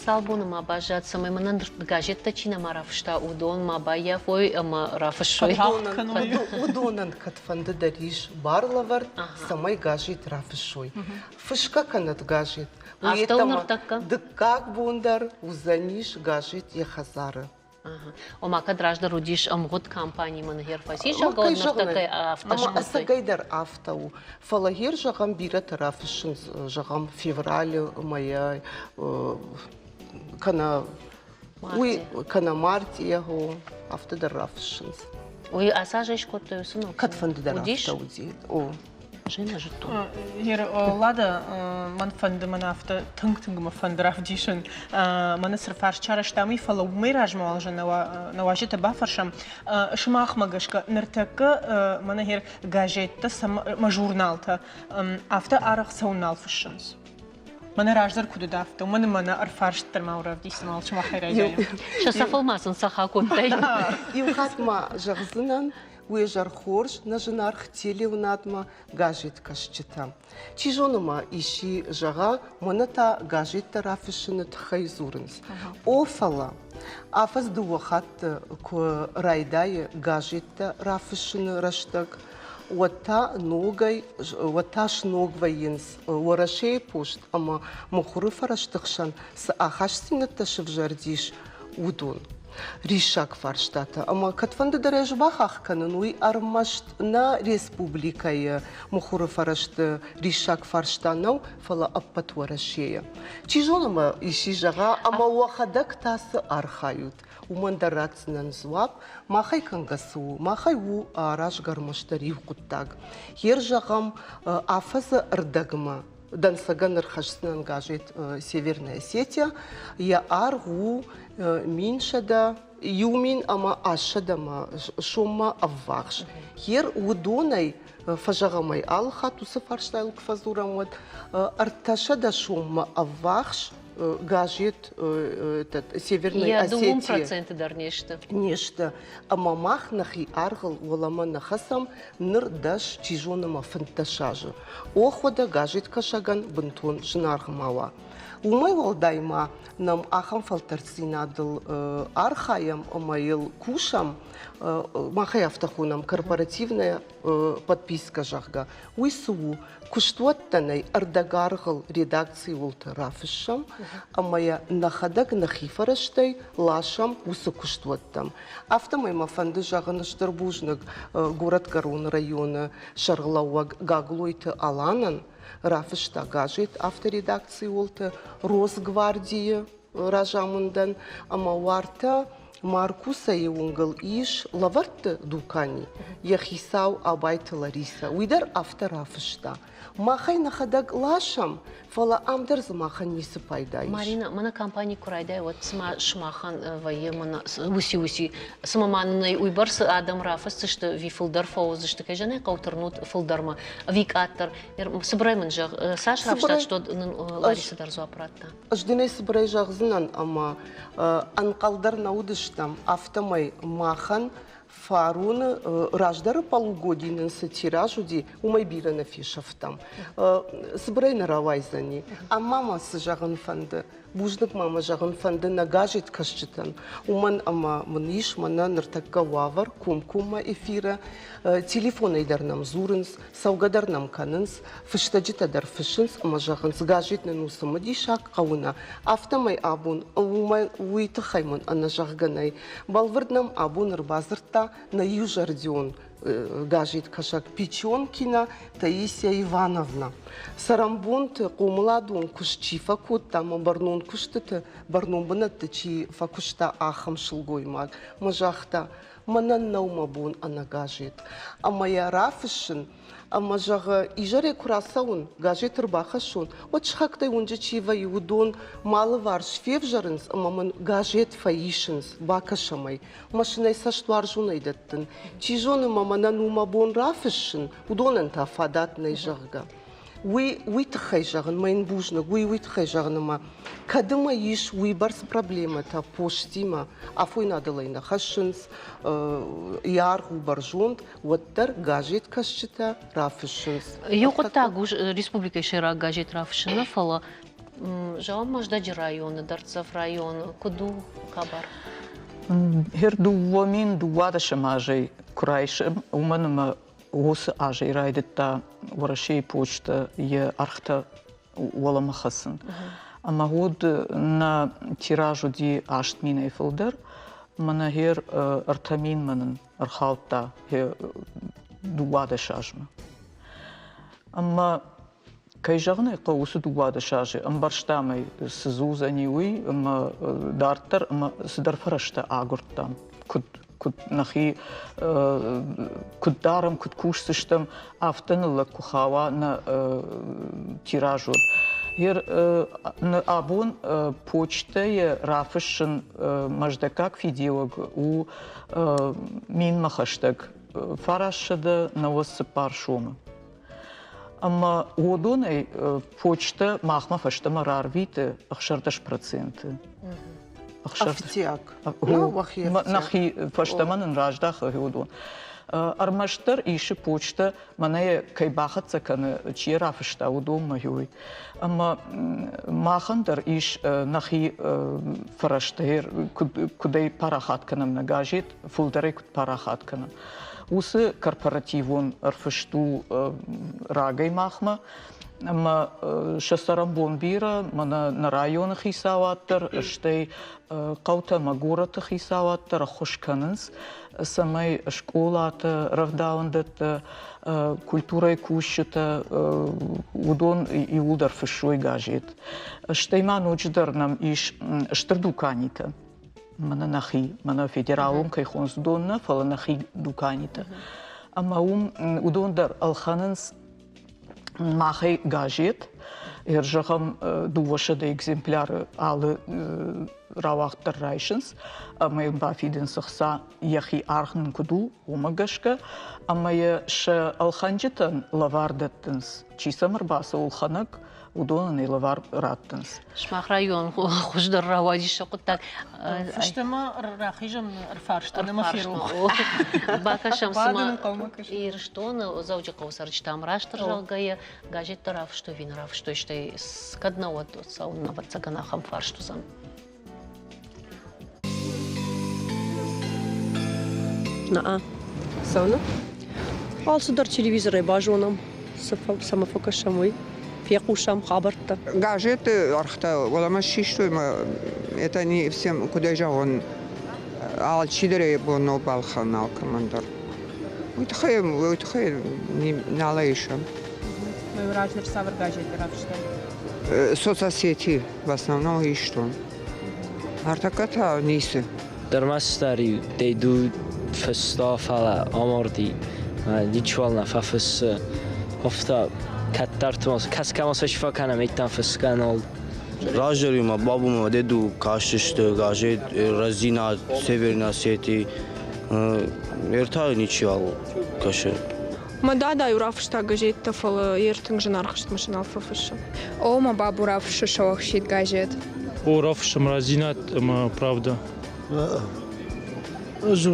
Цал боны ма баззад, цӕмӕй мӕнӕн газеттӕ чи нӕма рафыста, уыдон ма баййафой ӕмӕ рафыссой. Уыдонӕн кӕдфӕнды дӕр ис барлӕвӕрд, цӕмӕй газет рафыссой. Фысгӕ кӕнӕд газет. Афтӕ у ныртӕккӕ? Дыккаг бон дӕр уыдзӕнис газет йӕ хӕдзары. Ома кӕд раздӕр уыдис ӕмгъуыд компанимӕ ныгер фӕцис, зӕгъгӕ, ныртӕккӕ афтӕ скодтой. Ӕцӕгӕйдӕр афтӕ у. Фӕлӕ гер, зӕгъӕм, бирӕтӕ рафыссынц, зӕгъӕм, февралы мӕйӕ кӕнӕ уый кӕнӕ мартъийӕ, афтӕ дӕр рафыссынц. Уый ацы азӕй скодтой уыцы ног? Кӕдфӕнды дӕр афтӕ уыди. О. Зын зыдтон. Лада, мӕн фӕнды, мӕн афтӕ тынг-тынг мӕ фӕнды равдисын. Мӕнӕ цы фарст сарӕзтам, уый, фӕлӕ уымӕй размӕ уал нӕ уазджытӕ бафӕрсӕм. Сымахмӕ гӕсгӕ, ныртӕккӕ мӕнӕ гъер газеттӕ ӕмӕ журналтӕ афтӕ арӕх цӕуын нал фыссынц? Мӕнӕ раздӕр куыд уыд, афтӕ, уымӕн ӕмӕ нӕ ӕрфарст дӕр ма равдисын, уал сымахӕй райдайӕм. Сӕ цӕфыл ма сын цӕхх акодтай. Иу хатт ма зӕгъдзынӕн, Уе зӕр хорз, нӕ зынаргъ телеуынадмӕ газеткӕсджытӕ. Чи зоны ма исчи зӕгъа, мӕнӕ та газеттӕ рафыссыны тыххӕй дзурынц. О, фӕлӕ афӕдз дыууӕ хатты куы райдайы газеттӕ рафыссыны рӕстӕг, уӕд та ногӕй, уӕд та сног вӕййынц Уӕрӕсейы пост ӕмӕ мыхуыры фӕрӕзты хсӕн цы ахастдзинӕдтӕ сывзӕрдис, уыдон. Риссаг фарстатӕ ӕмӕ кӕдфӕнды дӕр ӕз бахахх кӕнын, уый ӕрмӕст нӕ республикӕйы мыхуыры фӕрӕзты риссаг фарста нӕу, фӕлӕ ӕппӕт Уӕрӕсейы. Чи зоны ма исчи зӕгъа, ӕмӕ уӕхӕдӕг та цы архайут, уымӕн дӕр ратдзынӕн дзуапп. Махӕй кӕнгӕ цы у? Махӕй у аразгӕ ӕрмӕстдӕр иу хъуыддаг. Йе рзӕгъӕм афӕдзы ӕрдӕгмӕ дӕнцӕгӕн ӕрхӕсдзынӕн газет «Северная Осетия». Йӕ аргъ у 1100 иу мин ӕмӕ ассӕдӕмӕ соммӕ ӕввахс. Йер уыдонӕй фӕзӕгъӕм ӕй алы хатт уыцы фарстайыл куы фӕдзурӕм, уӕд 300 соммӕ ӕввахс газет Северной Осетии. проценты дӕр не сты. Не сты. Ӕмӕ мах нӕхи аргъыл уӕлӕмӕ нӕ хӕцӕм, ныр дӕс, чи зоны ма 15 азы. Ох, уӕдӕ газеткӕсӕгӕн бынтон зынаргъ ма уа. Уымӕй уӕлдай ма нӕм ахӕм фӕлтӕрддзинадыл архайӕм ӕмӕ йыл кусӕм, мах ӕй афтӕ хонӕм, корпоративная подписка, зӕгъгӕ. Уый цы у? Куыстуӕттӕн ӕй ӕрдӕгаргъыл редакцийы уылты рафыссӕм ӕмӕ йӕ нӕхӕдӕг нӕхи фӕрӕзтӕй ласӕм уыцы куыстуӕттӕм. Афтӕмӕй мӕ фӕнды зӕгъын стыр бузныг Горӕтгӕрон районы сӕргълӕууӕг Гаглойты Аланӕн, рафыста газет авторедакцийы уылты Росгвардийы разамындӕн ӕмӕ уартӕ Маркусайы уынгыл ис лӕвӕртты дукани, йӕ хицау Абайты Ларисӕ. Уый дӕр афтӕ рафыста. Махӕй нӕхӕдӕг ласӕм, фӕлӕ ам дӕр дзы махӕн ницы пайда ис. Марина, мӕнӕ компани куы райдайа, уӕд цыма сымахӕн вӕййы мӕнӕ уыци-уыци, цыма ма нын ӕй уыйбӕрц адӕм рафысдзысты, ӕви фылдӕр фӕуыдзысты, кӕй зӕгъын ӕй хъӕуы, тырнут фылдӕрмӕ, ӕви къаддӕр. Цыбырӕй мын зӕгъ, цас рафыстат, что нын Лариса дӕр дзуапп радта? Ӕз дын ӕй цыбырӕй зӕгъдзынӕн, ӕмӕ ӕнхъӕл дӕр нӕ уыдыстӕм, афтӕмӕй махӕн фароны раздӕры полугодий нын цы тираж уыди, уымӕй бирӕ нӕ фесӕфтам. Цыбырӕй нӕ рауайдзӕни. Ӕмӕ ма цы зӕгъын фӕнды? Бузныг ма мӕ зӕгъын фӕнды нӕ газеткӕсджытӕн, уымӕн ӕмӕ мын ис мӕнӕ ныртӕккӕ уавӕр комкоммӕ эфиры. Телефонӕй дӕр нӕм дзурынц, цӕугӕ дӕр нӕм кӕнынц, фыстӕджытӕ дӕр фыссынц ӕмӕ зӕгъынц, газет нын у цымыдисаг, хъӕуы нӕ. Афтӕмӕй абон уымӕ уый тыххӕй мын ӕнӕзӕгъгӕ нӕй. Бӕлвырд нӕм абон ӕрбадзырдта нӕ иузӕрдион газеткӕсӕг Печенкина Таисия Ивановна. Цӕрӕнбонты хъомыладон куыст чи фӕкодта ӕмӕ бӕрнон куыстыты, бӕрнон бынӕтты чи фӕкуыста, ахӕм сылгоймаг. Мӕ загъта, Мӕнӕн нӕу мӕ бон ӕнӕ газет. Ӕмӕ йӕ рафыссын, ӕмӕ, зӕгъы, изӕрӕй куы рацӕуын, газет ӕрбахӕссон, уӕд сыхӕгтӕй уынджы чи вӕййы, уыдон мӕ алыварс февзӕрынц ӕмӕ мын газет фӕисынц, бакӕсӕм ӕй. Машинӕй цӕстуарзонӕй дӕттын. Чи зоны, мӕ мӕнӕн у мӕ бон рафыссын, уыдонӕн та фадат нӕй, зӕгъгӕ. Уый уый тыххӕй зӕгъын, мӕ йын бузныг, уый уый тыххӕй зӕгъын ӕмӕ кӕд ӕмӕ ис уыйбӕрц проблемӕтӕ постимӕ, афойнадыл ӕй нӕ хӕссынц, йӕ аргъ у бӕрзонд, уӕддӕр газеткӕсджытӕ рафыссынц. Иу хъуыддаг у республикӕйы сӕйраг газет рафыссын нӕ, фӕлӕ зӕгъӕм, Мӕздӕджы районы, дӕрддзӕф районы, куыд у хабар? Гьер 2012 азӕй куы райсӕм, уымӕн ӕмӕ уыцы азӕй райдыдта Уӕрӕсейы почтӕ йӕ ӕргътӕ уӕлӕмӕ хӕцын. Ӕмӕ уӕд нӕ тираж уыди 8 минӕй фылдӕр, мӕнӕ гьер 3 минмӕ нын ӕрхаудта 12 азмӕ. Ӕмӕ кӕй зӕгъын ӕй хъӕуы, уыцы 12 азы ӕмбӕрстам ӕй, цы дзы уыдзӕни, уый, ӕмӕ дарддӕр ӕмӕ цыдӕр фӕрӕзтӕ агуырдтам, куыд куыд нӕхи куыд дарӕм, куыд кусдзыстӕм, афтӕ ныллӕг куы хауа нӕ тираж уӕд. Абон почтӕйы рафыссын мӕздӕггаг фидиуӕг у минмӕ хӕстӕг 994 сомы. Ӕмӕ уыдонӕй почтӕ махмӕ фӕстӕмӕ рарвиты 16%. Ӕфтиаг. Нӕхи фӕстӕмӕ нын раздахы уыдон. Ӕрмӕстдӕр исы почтӕ, мӕнӕ йӕ кӕй бахӕццӕ кӕны, чи йӕ рафыста, уыдонмӕ уый. Ӕмӕ махӕн дӕр ис нӕхи фӕрӕзтӕ, куыдӕй парахат кӕнӕм нӕ газет, фылдӕрӕй куыд парахат кӕнӕм. Уыцы корпоративон ӕрфыст у рагӕй махмӕ. Ӕмӕ сӕ цӕрӕнбон бирӕ, мӕнӕ нӕ районы хицауад дӕр, стӕй хъӕутӕ ӕмӕ горӕты хицауад дӕр ӕххуыс кӕнынц, цӕмӕй скъолатӕ, рӕвдауӕндӕттӕ, культурӕйы кусджытӕ, уыдон иууылдӕр фыссой газет. Стӕй ма ноджыдӕр нӕм ис стыр дуканитӕ. Мӕнӕ нӕхи, мӕнӕ федералон кӕй хонынц, уыдон нӕ, фӕлӕ нӕхи дуканитӕ. Ӕмӕ уым уыдон дӕр ӕлхӕнынц махӕй газет, зӕгъӕм, 200 экземпляры алы рауагъд дӕр райсынц ӕмӕ йын бафидынц ӕхца, йӕхи аргъ нын куыд у, уымӕ гӕсгӕ, ӕмӕ йӕ сӕ ӕлхӕнджытӕн лӕвар дӕттынц. Чи сӕм ӕрбацӕуы ӕлхӕнӕг, уыдонӕн ӕй лӕвар раттынц. Сымах район хуыздӕр рауадис сӕ хъуыддаг. Фӕстӕмӕ рахизӕм ӕрфарстан ӕмӕ ферох. Бакӕсӕм, цыма Ирыстоны Дзӕуджыхъӕуы цӕрджытӕм растдӕр зӕгъгӕйӕ, газеттӕ рафыстой ӕви нӕ рафыстой, стӕй кӕд нӕ уӕд цӕуын, ӕвӕццӕгӕн, ахӕм фарст уыдзӕн. Наа. Цӕуылнӕ? Алцыдӕр телевизорӕй базонӕм, цӕмӕ фӕкӕсӕм, уый. Фехъусӕм хабӕрттӕ. Газеты ӕргътӕ уӕлӕмӕ систой ӕмӕ это не всем, куыдӕй зӕгъон, алчидӕр йӕ бон нӕу балхӕнын алкӕмӕн дӕр. Уый тыххӕй, уый тыххӕй нал исӕм. Раздӕр цавӕр газеттӕ рафыстай? Соцсети в основном истон. Ӕртӕккӕ та ницы. Ӕрмӕстдӕр деду фыста, фӕлӕ амарди. Ничуал нӕ фӕфыссы. Афтӕ кӕддӕрты ма кӕсгӕ ма сӕ фӕкӕнӕм, иттӕн фысгӕ нал. Раздӕр ма бабумӕ деду кастысты газет Рӕстдзинад, Северная Осетия. Ӕртӕ ничиуал кӕсы. Мӕ дада-иу рафыста газеттӕ, фӕлӕ йе ртынг зынаргъ сты, нал фӕфыссы. О, мӕ бабу рафыссы сӕуӕхсид газет. О, рафыссӕм Рӕстдзинад ӕмӕ Правда. Ӕз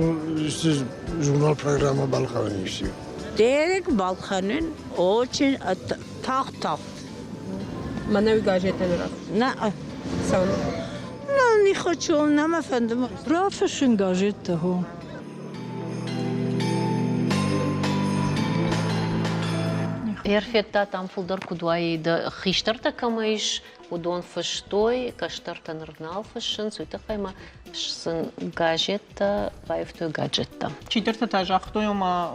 журнал программа балхӕнын ис. Терек балхӕнын очень тагъд-тагъд. Мӕнӕуи газеттӕ нӕ рафыссын? Нӕ. Цӕуылнӕ? Ну, не хочу, нӕ мӕ фӕнды. Рафыссын газеттӕ, хо. Ӕрфедта там фылдӕр куыд уаид, хистӕртӕ кӕмӕ ис, уыдон фыстой, кӕстӕртӕ ныр нал фыссынц, уый тыххӕй ма сын газеттӕ баивтой гаджеттӕ. Чидӕртӕ та загътой, ома.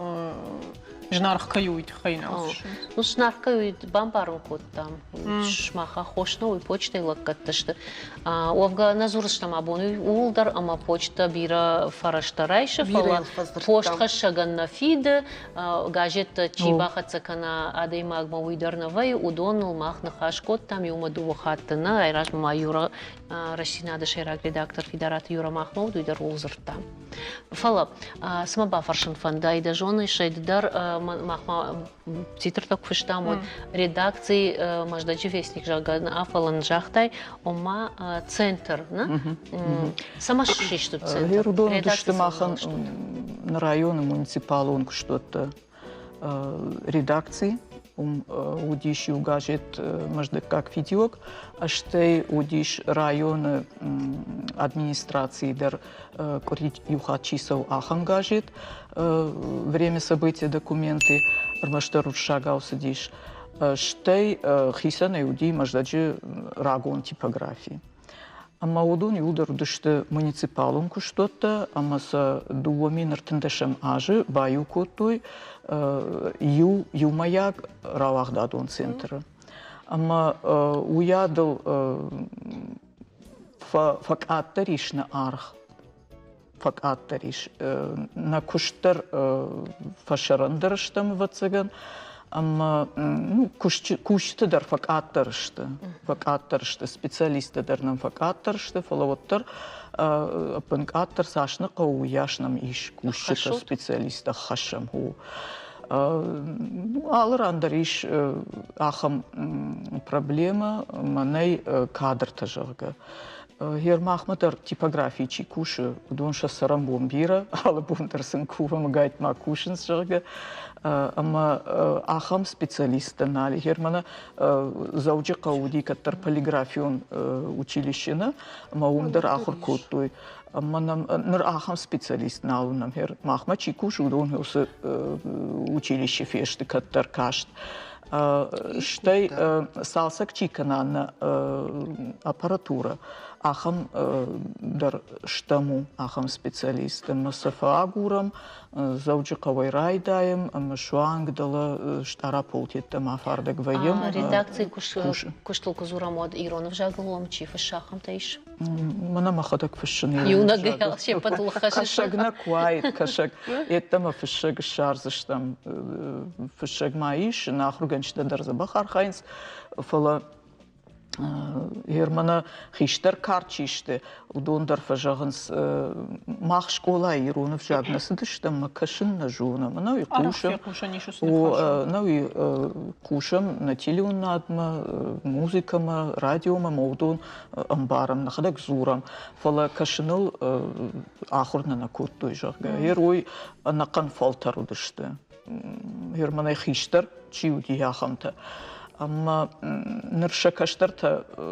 Зынаргъ кӕй у, уый тыххӕй нал фыссынц. Ну, зынаргъ кӕй у, бамбарын кодтам. Сымах аххос нӕу, уый почтӕйы лӕггӕдтӕ сты. Уӕвгӕ нӕ дзурдзыстӕм абон ууыл дӕр, ӕмӕ почтӕ бирӕ фӕрӕзтӕ райсы, фӕлӕ постхӕссӕгӕн нӕ фиды, газеттӕ чи бахӕццӕ кӕна адӕймагмӕ, уый дӕр нӕ вӕййы. Уыдоныл мах ныхас кодтам иумӕ дыууӕ хатты нӕ, айразмӕ ма Юра Рӕстдзинады сӕйраг редактор Фидараты Юра махмӕ уыд, уый дӕр ууыл дзырдта. Фӕлӕ цымӕ бафӕрсын фӕнды, ай дӕ зоныс, ай ды дӕр махмӕ титртӕ куы фыстам, уӕд редакци Мӕздӕджы вестник, зӕгъгӕ, нӕ, фӕлӕ нын загътай, ома центр, нӕ? Цӕмӕ ссисты центр? Уыдон уыдысты махӕн районы муниципалон куыстуӕтты редакци. Уым уыдис иу газет Мӕздӕггаг фидиуӕг, стӕй уыдис районы администрацийы дӕр къуыри иу хатт чи цӕуы, ахӕм газет Время события документы, ӕрмӕстдӕр уырыссагау цыдис. Стӕй хицӕнӕй уыди Мӕздӕджы рагон типографи. Ӕмӕ уыдон иуылдӕр уыдысты муниципалон куыстуӕттӕ ӕмӕ сӕ 2013 азы баиу кодтой иу иумӕйаг рауагъдадон центры. Ӕмӕ уыйадыл фӕкъаддӕр ис нӕ аргъ. Фӕкъаддӕр ис. Нӕ куыст дӕр фӕсӕрӕндӕр стӕм, ӕвӕццӕгӕн, ӕмӕ ну, кусджытӕ дӕр фӕкъаддӕр сты. Фӕкъаддӕр сты, специалисттӕ дӕр нӕм фӕкъаддӕр сты, фӕлӕ уӕддӕр ӕппынкъаддӕр цас нӕ хъӕуы, уыйас нӕм ис кусджытӕ, специалисттӕ хӕссӕм. Алы ран дӕр ис ахӕм проблемӕ, мӕнӕй кадртӕ, зӕгъгӕ. Ермахмӕ дӕр типографийы чи кусы, уыдон сӕ цӕрӕнбон бирӕ, алы бон дӕр сын кувӕм, ӕгайтма кусынц, зӕгъгӕ. Ӕмӕ ахӕм специалисттӕ нал и. Германы Дзӕуджыхъӕуы уыди кӕддӕр полиграфион училище нӕ, ӕмӕ уым дӕр ахуыр кодтой. Ӕмӕ нӕм ныр ахӕм специалист нал уынӕм. Махмӕ чи кусы, уыдон уыцы училище фесты кӕддӕр каст. Стӕй цалцӕг чи кӕна нӕ аппаратурӕ, ахӕм дӕр стӕм у, ахӕм специалист. Ӕмӕ сӕ фӕагурӕм, Дзӕуджыхъӕуӕй райдайӕм ӕмӕ суанг дӕлӕ Стъараполтеттӕм афардӕг вӕййӕм. Редакцийы куыстыл куы дзурӕм, уӕд ирон ӕвзагыл уӕм чи фыссы, ахӕмтӕ ис? Мӕнӕ мӕхӕдӕг фыссын. Иунӕгӕй се ппӕтыл хӕссыс. Кӕсӕг нӕ куы уаид, кӕсӕг. Йеддӕмӕ фыссӕг ссардзыстӕм. Фыссӕг ма ис, нӕ ахуыргӕнджытӕ дӕр дзӕбӕх архайынц, фӕлӕ Германы хистӕр кар чи сты, уыдон дӕр фӕзӕгъынц, мах скъолайы ирон ӕвзаг нӕ цыдыстӕм, мӕ кӕсын нӕ зонӕм. Нӕуи хъусӕм, нӕуи хъусӕм нӕ телеуынадмӕ, музыкӕмӕ, радиомӕ, ӕмӕ уыдон ӕмбарӕм, нӕхӕдӕг дзурӕм, фӕлӕ кӕсыныл ахуыр нӕ нӕ кодтой, зӕгъгӕ. Герой ӕнӕхъӕн фӕлтӕр уыдысты. Германӕй хистӕр чи уыди, ахӕмтӕ. Ӕмӕ ныр сӕ кӕстӕртӕ,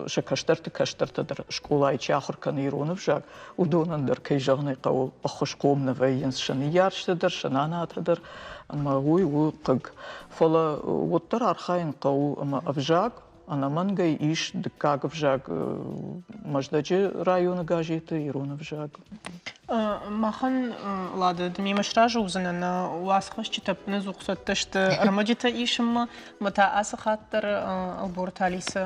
сӕ кӕстӕрты кӕстӕртӕ дӕр скъолайы чи ахуыр кӕны ирон ӕвзаг, уыдонӕн дӕр, кӕй зӕгъын ӕй хъӕуы, ӕххуысхъом нӕ вӕййынц сӕ ныййарджытӕ дӕр, сӕ нанатӕ дӕр, ӕмӕ уый у хъыг. Фӕлӕ уӕддӕр архайын хъӕуы ӕмӕ ӕвзаг ӕнӕмӕнгӕй ис дыккаг ӕвзаг Мӕздӕджы районы газеты ирон ӕвзаг. Махӕн, Лада, ды мемӕ сразы уыдзынӕ, нӕ уацхӕсджытӕ ӕппынӕдзух цӕттӕ сты ӕрмӕджытӕ исынмӕ, ӕмӕ та ацы хатт дӕр Ӕлборты Алисӕ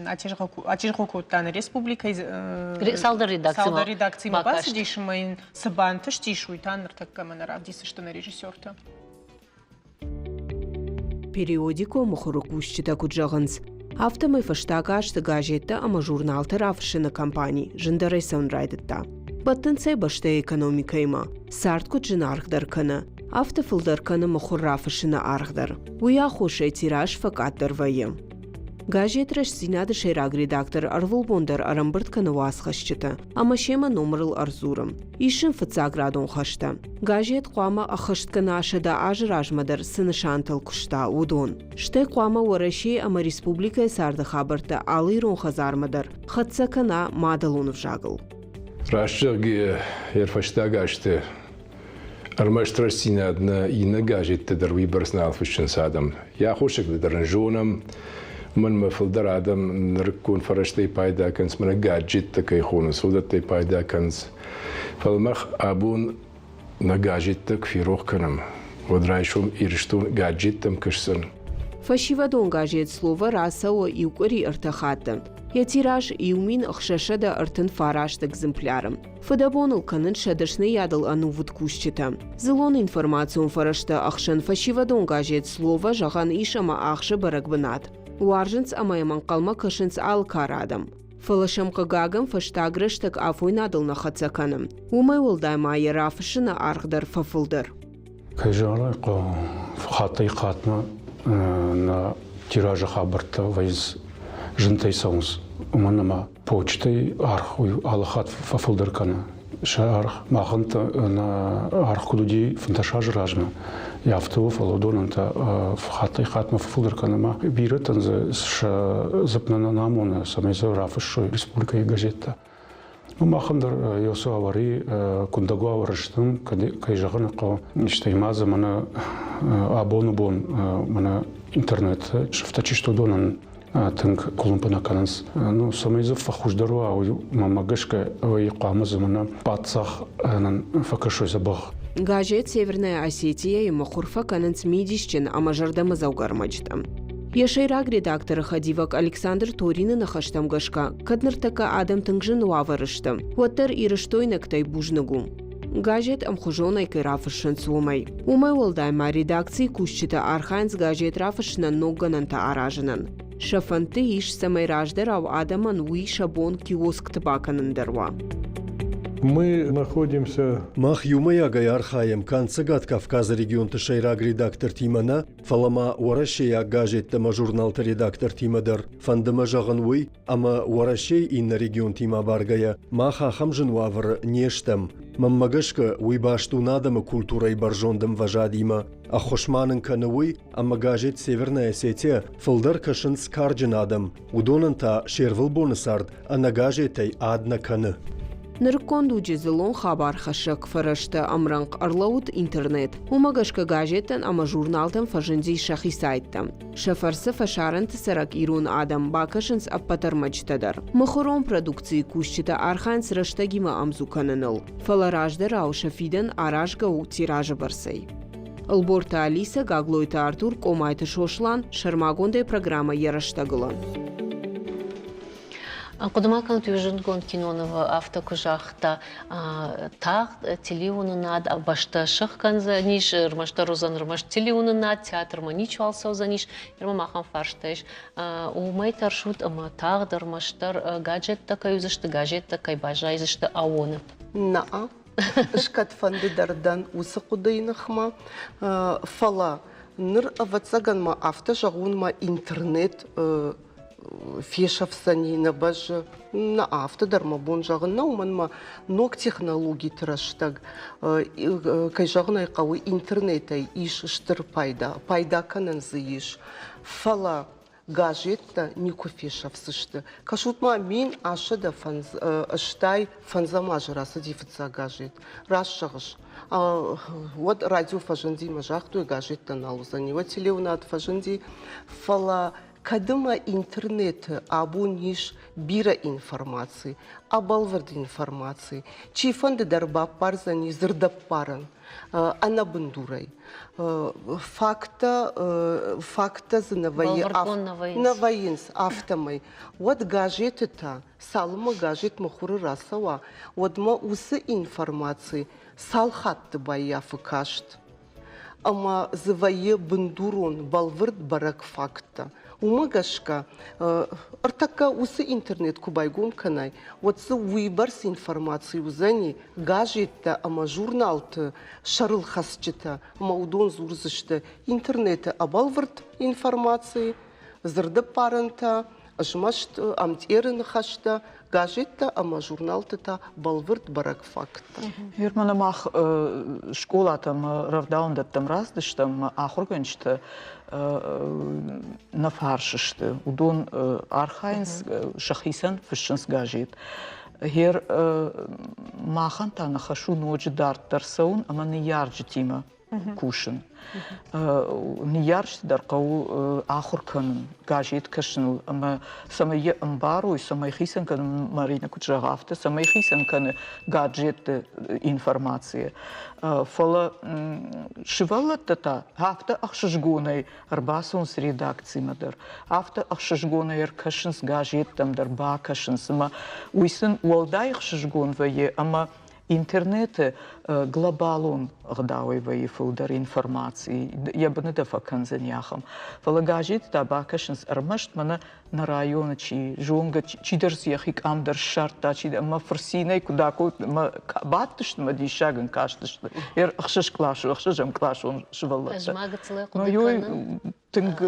атезгъо кодта нӕ республикӕйы цалдӕр редакцимӕ бацыдис ӕмӕ йын цы бантыстис, уый та ныртӕккӕ мӕнӕ равдисдзысты нӕ режиссертӕ. Периодикон мыхуыры кусджытӕ куыд зӕгъынц, афтӕмӕй фӕстаг азты газеттӕ ӕмӕ журналтӕ рафыссыны кампани зындӕрӕй цӕуын райдыдта. Бӕттынц ӕй бӕстӕйы экономикӕимӕ. Цард куыд зынаргъдӕр кӕны, афтӕ фылдӕр кӕны мыхуыр рафыссыны аргъ дӕр. Уый аххосӕй тираж фӕкъаддӕр вӕййы. Газет «Рӕстдзинад»-ы сӕйраг редактор ӕрвылбон дӕр ӕрӕмбырд кӕны уацхӕсджытӕ ӕмӕ семӕ номырыл ӕрдзуры. Ис ын фыццаградон хӕстӕ. Газет хъуамӕ ӕххӕст кӕна 100 азы размӕ дӕр цы нысантыл куыста, уыдон. Стӕй хъуамӕ Уӕрӕсейы ӕмӕ республикӕйы царды хабӕрттӕ алы ирон хӕдзармӕ дӕр хӕццӕ кӕна мадӕлон ӕвзагыл. Раст зӕгъгӕйӕ, йӕ фӕстаг азты ӕрмӕст рӕстдзинад нӕ иннӕ газеттӕ дӕр уыйбӕрц нал фыссынц адӕм. Йӕ аххосӕгтӕ дӕр ын зонӕм. Уымӕн ӕмӕ фылдӕр адӕм нырыккон фӕрӕзтӕй пайда кӕнынц, мӕнӕ гаджеттӕ кӕй хонынц, уыдӕттӕй пайда кӕнынц. Фӕлӕ мах абон нӕ газеттӕ куы ферох кӕнӕм, уӕд райсом Ирыстон гаджеттӕм кӕсдзӕн. Фӕсивӕдон газет «Слово» рацӕуы иу къуыри ӕртӕ хатты. Йӕ тираж 1639 экземпляры. Фыдӕбоныл кӕнынц сӕ дӕсныйадыл ӕнувыд кусджытӕ. Дзыллон информацион фӕрӕзты ӕхсӕн фӕсивӕдон газет «Слово» зӕгъӕн ис ӕмӕ ахсы бӕрӕг бынат. Уарзынц ӕмӕ йӕм ӕнхъӕлмӕ кӕсынц алы кары адӕм. Фӕлӕ сӕм, хъыгагӕн, фӕстаг рӕстӕг афойнадыл нӕ хӕццӕ кӕны. Уымӕй уӕлдай ма йӕ рафыссыны аргъ дӕр фӕфылдӕр. Кӕй зӕгъын ӕй хъӕуы, хаттӕй-хатмӕ нӕ тиражы хабӕрттӕ вӕййынц зынтӕй цӕуынц, уымӕн ӕмӕ почтӕйы аргъ уый алы хатт фӕфылдӕр кӕны. Сӕ аргъ махӕн та нӕ аргъ куыд уыди 15 азы размӕ, афтӕ у, фӕлӕ уыдонӕн та хаттӕй-хатмӕ фӕфылдӕр кӕны ӕмӕ бирӕтӕн дзы сӕ дзыпп нӕ амоны, цӕмӕй дзы рафыссой республикӕйы газеттӕ. Махӕн дӕр Йосо авари кундагу авӕрстам, кӕй зӕгъын хъӕуы, стӕй ма дзы мӕнӕ абоны бон мӕнӕ интернет сыфтӕ чи сты, уыдонӕн тынг къуылымпы нӕ кӕнынц. Ну, цӕмӕй дзы фӕхуыздӕр уа, уый мӕмӕ гӕсгӕ уый хъуамӕ дзы мӕнӕ паддзахӕн фӕкӕсой дзӕбӕх. Газет «Северная Осетия»-йы мыхуыр фӕкӕнынц мидисджын ӕмӕ зӕрдӕмӕдзӕугӕ ӕрмӕджытӕ. Йӕ сӕйраг редакторы хӕдивӕг Александр Торины ныхӕстӕм гӕсгӕ, кӕд ныртӕккӕ адӕм тынг зын уавӕры сты, уӕддӕр ирыстойнӕгтӕй бузныг у. Газет ӕмхуызонӕй кӕй рафыссынц, уымӕй. Уымӕй уӕлдай ма редакцийы кусджытӕ архайынц газет рафыссынӕн ног гӕнӕнтӕ аразынӕн. Сӕ фӕндты ис, цӕмӕй раздӕрау адӕмӕн уый сӕ бон киоскты бакӕнын дӕр уа. Мы находимся... Мах иумӕйагӕй архайӕм канд Цӕгат Кавказы регионты сӕйраг редактортимӕ нӕ, фӕлӕ ма уӕрӕсейаг газеттӕ ӕмӕ журналты редактортимӕ дӕр. Фӕнды мӕ зӕгъын уый, ӕмӕ Уӕрӕсейы иннӕ регионтимӕ абаргӕйӕ, мах ахӕм зын уавӕры не стӕм. Мӕнмӕ гӕсгӕ, уый баст у нӕ адӕмы культурӕйы бӕрзонд ӕмвӕзадимӕ. Ӕххуыс ма нын кӕны уый, ӕмӕ газет «Северная Осетия» фылдӕр кӕсынц карджын адӕм, уыдонӕн та се рвылбоны цард ӕнӕ газетӕй ад нӕ кӕны. Нырыккон дуджы дзыллон хабархӕссӕг фӕрӕзтӕ ӕмрӕнхъ ӕрлӕууыд интернет. Уымӕ гӕсгӕ газеттӕн ӕмӕ журналтӕн фӕзынди сӕхи сайттӕ. Сӕ фӕрцы фӕсарӕнты цӕрӕг ирон адӕм бакӕсынц ӕппӕт ӕрмӕджытӕ дӕр. Мыхуырон продукцийы кусджытӕ архайынц рӕстӕгимӕ ӕмдзу кӕныныл, фӕлӕ раздӕрау сӕ фидӕн аразгӕ у тиражы бӕрцӕй. Ӕлборты Алисӕ, Гаглойты Артур, Къомайты Сослан, сӕрмагондӕй программӕ «Йӕ рӕстӕгыл-ы». Хъуыды ма кӕнут, иу зындгонд кинонывы афтӕ куы загъта, тагъд телеуынынад бӕстӕ сыхгӕндзӕнис, ӕрмӕстдӕр уыдзӕн ӕрмӕст телеуынынад, театрмӕ ничуал цӕудзӕнис. Нырма махӕн фарста ис. Уымӕй тӕрсут ӕмӕ тагъд ӕрмӕстдӕр гаджеттӕ кӕй уыдзысты, газеттӕ кӕй баззайдзысты аууоны? Нӕ, ӕз кӕдфӕнды дӕр дӕн уыцы хъуыдыйы ныхмӕ, фӕлӕ ныр, ӕвӕццӕгӕн ма афтӕ зӕгъон, ма интернет фесӕфдзӕни, нӕ бӕззы. Нӕ, афтӕ дӕр мӕ бон зӕгъын нӕу, уымӕн ӕмӕ ног технологиты рӕстӕг, кӕй зӕгъын ӕй хъӕуы, интернетӕй ис стыр пайда, пайда кӕнӕн дзы ис. Фӕлӕ газеттӕ никуы фесӕфдзысты. Кӕсут-ма, 1885 азы рацыди фыццаг газет. Раст зӕгъыс, уӕд радио фӕзынди мӕ загътой, газеттӕ нал уыдзӕни, уӕд телеуынад фӕзынди, фӕлӕ кӕд ӕмӕ интернеты абон ис бирӕ информаци, ӕбӕлвырд информаци, чифӕнды дӕр баппардзӕни дзырдӕппарӕн ӕнӕбындурӕй. Факттӕ, факттӕ дзы нӕ вӕййы, нӕ вӕййынц афтӕмӕй. Уӕд газеты та, цалынмӕ газет мыхуыры рацӕуа, уӕдмӕ уыцы информаци цал хатты баййафы каст? Ӕмӕ дзы вӕййы бындурон, бӕлвырд бӕрӕг факттӕ. Уымӕ гӕсгӕ, ӕртӕккӕ уыцы интернет куы байгом кӕнай, уӕд дзы уыйбӕрц информаци уыдзӕни газеттӕ ӕмӕ журналты сӕрылхӕцджытӕ, ӕмӕ уыдон дзурдзысты интернеты ӕбӕлвырд информаци, дзырдӕппарӕнтӕ, змӕст ӕмтъеры ныхӕстӕ, газеттӕ ӕмӕ журналты та бӕлвырд бӕрӕг факттӕ. Германы мах скъолатӕм, рӕвдауӕндӕттӕм рацыдыстӕм, ахуыргӕнджытӕ нӕ фарс сты. Уыдон архайынц, сӕхицӕн фыссынц газет. Гер махӕн та нӕ хӕс у ноджы дарддӕр цӕуын ӕмӕ ныййарджытимӕ. кусын. Ныййарджыты дӕр хъӕуы ахуыр кӕнын, газет кӕсыныл ӕмӕ цӕмӕй йӕ ӕмбарой, цӕмӕй хицӕн кӕны, Марина куыд зӕгъы, афтӕ, цӕмӕй хицӕн кӕны гаджетты информацийӕ. Фӕлӕ сывӕллӕттӕ та афтӕ ӕхсызгонӕй ӕрбацӕуынц редакцимӕ дӕр, афтӕ ӕхсызгонӕй ӕркӕсынц газеттӕм дӕр, бакӕсынц ӕмӕ уый сын уӕлдай ӕхсызгон вӕййы ӕмӕ интернеты глобалон ӕгъдауӕй вӕййы фылдӕр информаци, йӕ быны дӕ фӕкӕндзӕни ахӕм. Фӕлӕ газеты та бакӕсынц ӕрмӕст мӕнӕ нӕ районы чи зонгӕ, чидӕр дзы йӕхи къам дӕр ссардта, чи ӕмӕ фырцинӕй куыд акодта, ӕмӕ бадтысты ӕмӕ диссагӕн кастысты. Ӕхсӕзкъласон, ӕхсӕзӕмкъласон сывӕллӕттӕ. Ӕз ма гыццылӕй хъуыды кӕнын. Тынг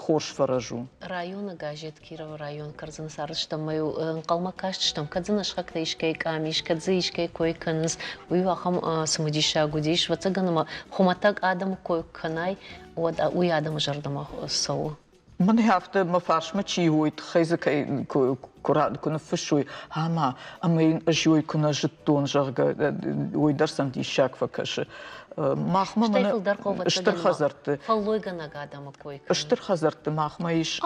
хорз фӕрӕз у. Районы газет Кировы район Кӕрдзыны цардыстӕм ӕмӕ-иу ӕнхъӕлмӕ кастыстӕм, кӕд дзы нӕ сыхӕгтӕ искӕй къам ис, кӕд дзы искӕй кой кӕнынц. Уый ахӕм цымыдисаг уыдис. Ӕвӕццӕгӕн ӕмӕ хуымӕтӕг адӕмы кой кӕнай, уӕд уый адӕмы зӕрдӕмӕ цӕуы. Мӕн афтӕ мӕ фарсмӕ чи уой, тыххӕй дзы кӕй куы ныффыссой, ӕмӕ ӕмӕ йын ӕз уый куы нӕ зыдтон, зӕгъгӕ, уый дӕр сӕм диссаг фӕкӕсы. Махмӕ стыр хӕдзӕртты фӕллойгӕнӕг адӕмы кой стыр хӕдзӕртты махмӕ ис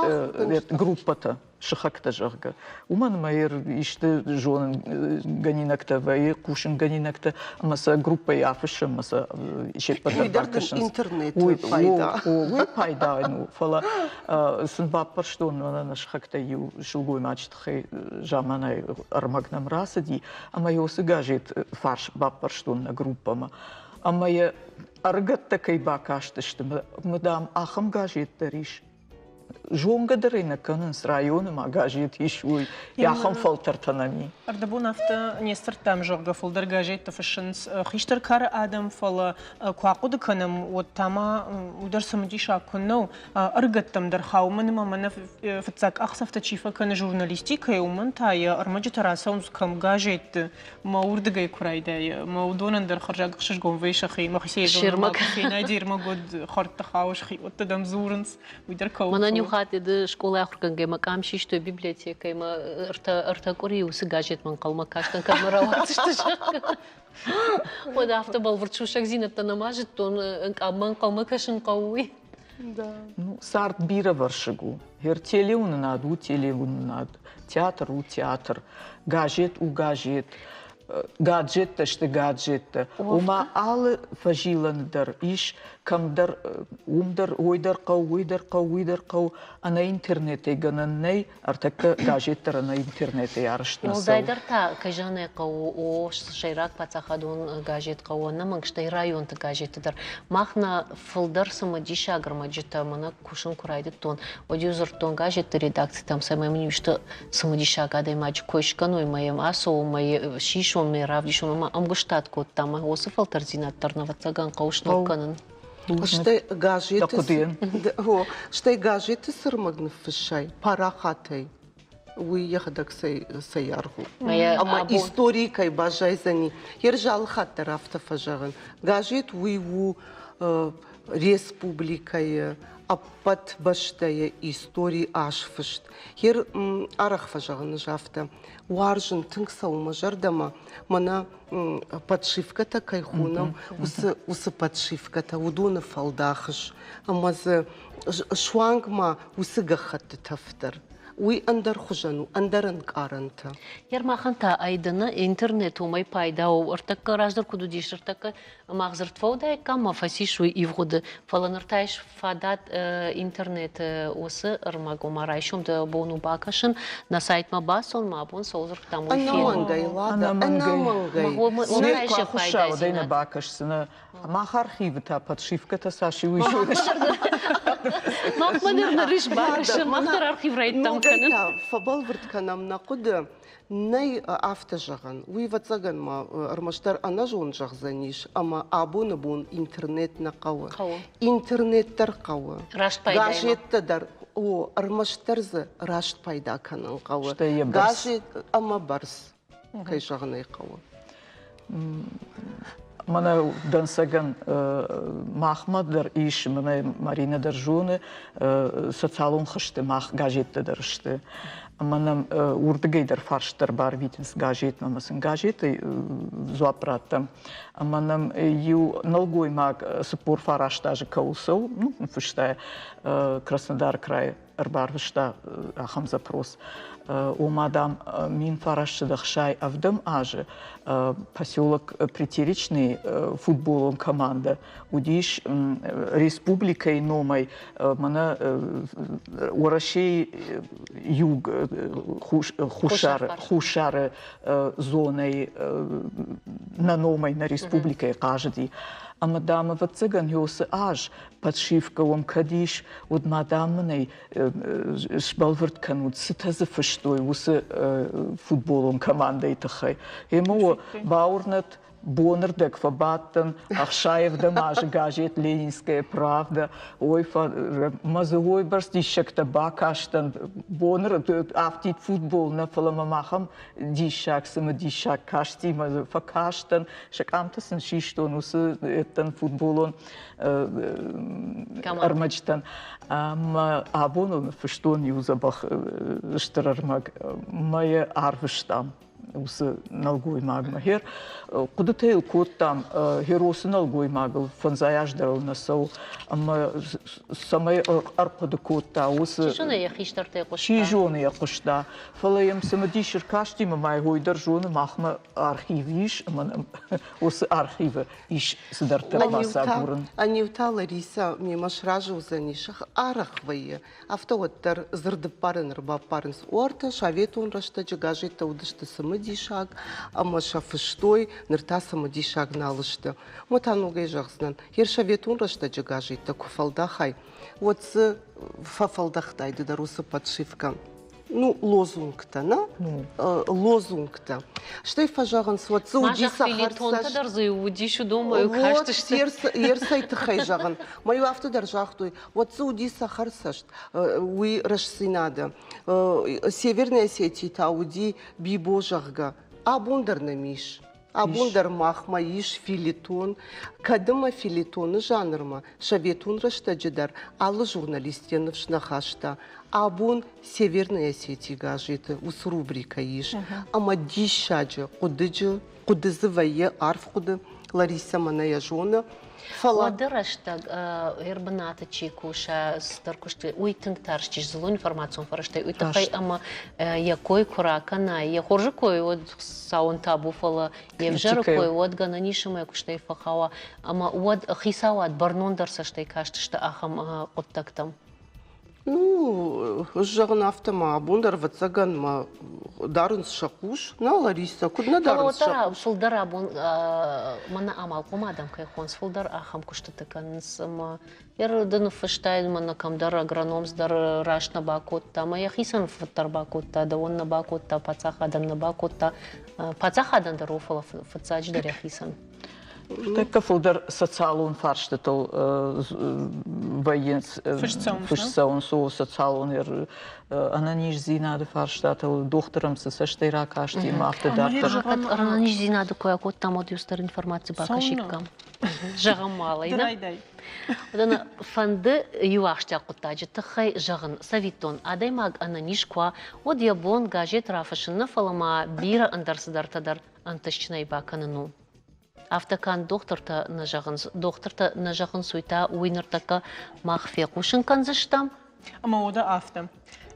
группӕтӕ, сыхӕгтӕ, зӕгъгӕ. Уымӕн ӕмӕ исты зонынгӕнинӕгтӕ вӕййы, хъусынгӕнинӕгтӕ ӕмӕ сӕ группӕйы афыссӕм ӕмӕ сӕ се ппӕт дӕр бакӕсынц. Интернеты пайда. Уый пайда у, фӕлӕ сын баппӕрстон мӕнӕ сыхӕгтӕй иу сылгоймаджы тыххӕй заманай ӕрмӕг нӕм рацыди, ӕмӕ йӕ уыцы газет фарс баппӕрстон нӕ группӕмӕ. Ӕмӕ йӕ ӕрыгӕттӕ кӕй бакастысты, мӕ, дам, ахӕм газет дӕр ис. Зонгӕ дӕр ӕй нӕ кӕнынц, районы ма газет ис, уый. Ахӕм фӕлтӕртӕ нӕм и. Ӕрдӕбон афтӕ не сдзырдтам, зӕгъгӕ, фылдӕр газеттӕ фыссынц хистӕр кары адӕм, фӕлӕ куы ахъуыды кӕнӕм, уӕд та ма уый дӕр цымыдисаг куыннӕ у. Ӕрыгӕттӕм дӕр хауы мӕн ӕмӕ мӕнӕ фыццаг къахдзӕфтӕ чи фӕкӕны журналистикӕйы, уымӕн та йӕ ӕрмӕджытӕ рацӕуынц кӕм газетты, мӕ уырдыгӕй куы райдайы, мӕ уыдонӕн дӕр хӕрзаг ӕхсызгон вӕййы сӕхи, мӕхицӕй зонын, мӕ куы фенай де рмӕг, уӕд хӕрдты хауыс, хиуӕттӕ дӕм дзурынц, уый дӕр кӕуыл. Мӕнӕн иу хатт ды скъолайы ахуыргӕнгӕ мӕ къам систой библиотекӕйы, мӕ ӕртӕ къуырийы уыцы газетмӕ ӕнхъӕлмӕ кастӕн, кӕд мӕ рауадздзысты, зӕгъгӕ. Уӕд афтӕ бӕлвырд сусӕгдзинӕдтӕ нӕма зыдтон, къаммӕ ӕнхъӕлмӕ кӕсын хъӕуы, уый. Ну, цард бирӕвӕрсыг у. Гъер телеуынынад у телеуынынад, театр у театр, газет у газет, гаджеттӕ сты гаджеттӕ. Ома алы фӕзилӕны дӕр ис кӕмдӕр, уым дӕр, уый дӕр хъӕуы, уый дӕр хъӕуы, уый дӕр хъӕуы. Ӕнӕ интернетӕй гӕнӕн нӕй, ӕртӕккӕ газет дӕр ӕнӕ интернетӕй арӕзт нӕ цӕуы. Уӕлдайдӕр та, кӕй зӕгъын ӕй хъӕуы, о, сӕйраг паддзахадон газет хъӕуы, ӕнӕмӕнг, стӕй районты газетты дӕр. Мах нӕ фылдӕр цымыдисаг ӕрмӕджытӕ мӕнӕ кусын куы райдыдтон, уӕд-иу дзырдтон газетты редакцитӕм, цӕмӕй мын исты цымыдисаг адӕймаджы кой скӕной, мӕ йӕм ацӕуон, мӕ йӕ сисон, мӕ йӕ равдисон, ӕмӕ ӕмгуыстад кодтам. Ӕмӕ уыцы фӕлтӕрддзинад дӕр, ӕвӕццӕгӕн, хъӕуы сног кӕнын. Стӕй газеты, стӕй газеты цы рмӕг ныффыссай парахатӕй, уый йӕхӕдӕг цӕй аргъ у. Ӕмӕ историйы кӕй баззайдзӕни, ерыс алы хатт дӕр афтӕ фӕзӕгъын. Газет уый у республикӕйы, ӕппӕт бӕстӕйы историйы азфыст. Ер арӕх фӕзӕгъын ӕз афтӕ, уарзын тынг цӕуы мӕ зӕрдӕмӕ, мӕнӕ подшивкӕтӕ кӕй хонӕм, уыцы подшивкӕтӕ, уыдоны фӕлдахыс ӕмӕ дзы суанг ма уыцы гӕххӕтты тӕф дӕр. Уый ӕндӕр хуызӕн у, ӕндӕр ӕнкъарӕнтӕ. Ермахан та айдӕны интернет уымӕй пайда у. Ӕртӕккӕ раздӕр куыд уыдис, ӕртӕккӕ мах дзырд фӕуыдаиккам ӕмӕ фӕцис уый ивгъуыды. Фӕлӕ ныр та ис фадат интернеты уыцы ӕрмӕг, ома райсом дӕ бон у бакӕсын, нӕ сайтмӕ бацӕуын, мӕ абон цӕуыл дзырдтам, уый фенын. Ӕнӕмӕнгӕй, Лада, ӕнӕмӕнгӕй. Уымӕй сӕ пайдадзинад. нӕ бакӕсдзынӕ. Мах архивы та подшивкӕтӕ цас и, уый зоныс. Махмӕ дӕр ныр ис бакӕсын, мах дӕр архив райдтам кӕнын. Фӕбӕлвырд кӕнӕм нӕ хъуыды. Нӕй афтӕ зӕгъӕн. Уый, ӕвӕццӕгӕн ма ӕрмӕстдӕр ӕнӕзонд зӕгъдзӕнис, ӕмӕ абоны бон интернет нӕ хъӕуы. Интернет дӕр хъӕуы. Раст пайда. Газеттӕ дӕр, о, ӕрмӕстдӕр дзы раст пайда кӕнын хъӕуы. Газет ӕмӕ бӕрц, кӕй зӕгъын ӕй хъӕуы. Мӕнӕ дӕнцӕгӕн махмӕ дӕр ис, мӕнӕ Маринӕ дӕр зоны, социалон хызты мах газеттӕ дӕр сты. Ӕмӕ нӕм уырдыгӕй дӕр фарст дӕр барвитынц газетмӕ ӕмӕ сын газеты дзуапп раттӕм. Ӕмӕ нӕм иу нӕлгоймаг 49 азы кӕуыл цӕуы, ну, фыста Краснодары крайы ӕрбарвыста ахӕм запрос. Ома, дам, 1967 азы поселок Притеречный футболон командӕ уыдис республикӕйы номӕй мӕнӕ Уӕрӕсейы юг хуссары, хуссары зонӕйы нӕ номӕй нӕ республикӕйы хъазыди. Ӕмӕ, дам, ӕвӕццӕгӕн, уыцы аз подшивкӕ уӕм кӕд ис, уӕд ма, дам, мын ӕй сбӕлвырд кӕнут, цытӕ дзы фыстой уыцы футболон командӕйы тыххӕй. Ӕмӕ бауырнӕд, бонырдӕг фӕбадтӕн, ӕхсайӕвдӕм азы газет «Ленинская правда», ой, мӕ дзы уойбӕрц диссӕгтӕ бакастӕн, боныр афтид футбол нӕ, фӕлӕ мӕм ахӕм диссаг, цымыдисаг касти, мӕ фӕкастӕн, сӕ къамтӕ сын систон уыцы ӕттӕн футболон ӕрмӕджытӕн. Ӕмӕ абон ныффыстон иу дзӕбӕх стыр ӕрмӕг, мӕ йӕ арвыстам уыцы нӕлгоймагмӕ. Хер хъуыдытӕ йыл кодтам, Херосы нӕлгоймагыл фӕндзай аз дӕр ыл нӕ цӕуы, ӕмӕ цӕмӕй ӕрхъуыды кодта уыцы... Чи зоны, йӕ хистӕртӕй хъуыста. Чи зоны, йӕ хъуыста. Фӕлӕ йӕм цымыдис ӕркасти ӕмӕ ма уый дӕр зоны, махмӕ архив ис, ӕмӕ нӕм уыцы архивы ис цыдӕртӕ бацагурын. Ӕниу та Ларисӕ мемӕ сразы уыдзӕнис, арӕх вӕййы. Афтӕ уӕддӕр дзырдыппарӕн ӕрбаппарынц. Уӕртӕ советон рӕстӕджы газеттӕ уыдысты цымыдисаг ӕмӕ сӕ фыстой, ныр та цымыдисаг нал сты. Ӕмӕ та ногӕй зӕгъдзынӕн, йе советон рӕстӕджы газеттӕ куы фӕлдахай, уӕд дзы фӕфӕлдӕхтай ды дӕр уыцы подшивкӕ. Ну, лозунгтӕ, нӕ? Лозунгтӕ. Стӕй фӕзӕгъынц, уӕд дзы уыди цӕхӕрцӕст. дӕр дзы уыдис, уыдонмӕ кастысты. Ерсӕй тыххӕй зӕгъын. Мӕ-иу афтӕ дӕр загътой, уӕд дзы уыди цӕхӕрцӕст, уый рӕстдзинады. Северная Осетии та уыди Бибо, зӕгъгӕ. Абон дӕр нӕм ис. Абон дӕр махмӕ ис филитон. Кӕд ӕмӕ филитоны жанрмӕ советон рӕстӕджы дӕр алы журналист йӕ ныфс нӕ хаста. Абон Северная Осетия газеты уыцы рубрикӕ ис ӕмӕ диссаджы хъуыдыджы хъуыды дзы вӕййы арф хъуыды. Ларисӕ мӕнӕ йӕ зоны. Фӕлӕ уӕды рӕстӕг ӕрбынаты чи куса, цыдӕр куысты, уый тынг тарстис дзыллон информацион фӕрӕзтӕй, уый тыххӕй ӕмӕ йӕ кой куы ракӕна, йӕ хорзы кой уӕд цауын табу, фӕлӕ йе взӕры кой уӕд гӕнӕн ис ӕмӕ куыстӕй фӕхауа, ӕмӕ уӕд хицауад бӕрнондӕр цӕстӕй кастысты ахӕм хъуыддӕгтӕм. Ну, ӕз зӕгъын афтӕ ма абон дӕр, ӕвӕццӕгӕн, ма дарынц сӕ хъус. Нӕ, Ларисӕ, куыд нӕ дарынц сӕ хъус? Фылдӕр абон мӕнӕ амалхъом адӕм кӕй хонынц, фылдӕр ахӕм куыстыты кӕнынц ӕмӕ йӕ ды ныффыстай, мӕнӕ кӕмдӕр агрономс дӕр раст нӕ бакодта, ӕмӕ йӕхицӕн фыддӕр бакодта, дӕуӕн нӕ бакодта, паддзахадӕн нӕ бакодта. Паддзахадӕн дӕр у, фӕлӕ фыццаджыдӕр йӕхицӕн. Тӕккӕ фылдӕр социалон фарстытыл вӕййынц, фыст цӕуынц социалон ӕнӕниздзинады фарстатыл, дохтырӕм цы цӕстӕй ракасти ӕмӕ афтӕ дарддӕр. Ӕнӕниздзинады кой акодтам, уӕд иу информаци бакӕсиккам. Зӕгъӕм ма, Алайна. Уыдоны фӕнды иу ахсджиаг хъуыддаджы тыххӕй зӕгъын. Цӕвиттон, адӕймаг ӕнӕниз куы уа, уӕд йӕ бон газет рафыссын нӕ, фӕлӕ ма бирӕ ӕндӕр цыдӕртӕ дӕр ӕнтыстджынӕй бакӕнын у. Афтӕ канд дохтыртӕ нӕ зӕгъынц, дохтыртӕ нӕ зӕгъынц, уый та уый ныртӕккӕ мах фехъусын кӕндзыстӕм. Ӕмӕ уӕдӕ афтӕ.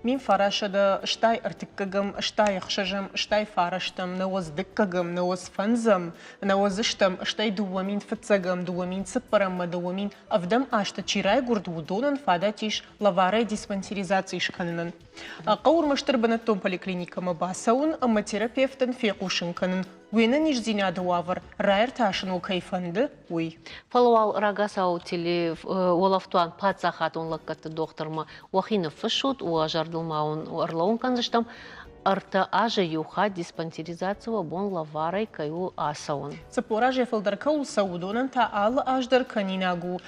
1900 стай ӕртыккӕгӕм, стай ӕхсӕзӕм, стай фарӕстӕм, науӕдз дыккӕгӕм, науӕдз фӕндзӕм, науӕдз стӕм, стӕй 2000 фыццӕгӕм, 2000 цыппӕрӕммӕ, 2000 ӕвдӕм азты чи райгуырд, уыдонӕн фадат ис лӕварӕй диспансеризаци скӕнынӕн. Хъӕуы ӕрмӕстдӕр бынӕттон поликлиникӕмӕ бацӕуын ӕмӕ терапевтӕн фехъусын кӕнын, уе нӕниздзинады уавӕр раиртасын уӕ кӕй фӕнды, уый. Фӕлӕ уал рагацау телеуӕлӕфтуан паддзахадон лӕггӕдты дохтырмӕ уӕхи ныффыссут, уӕ зӕрдыл ма уын ӕрлӕууын кӕндзыстӕм, ӕртӕ азы иу хатт диспансеризаци уӕ бон лӕварӕй кӕй у ацӕуын. 40 азӕй фылдӕр кӕуыл цӕуы, уыдонӕн та алы аз дӕр кӕнинаг у,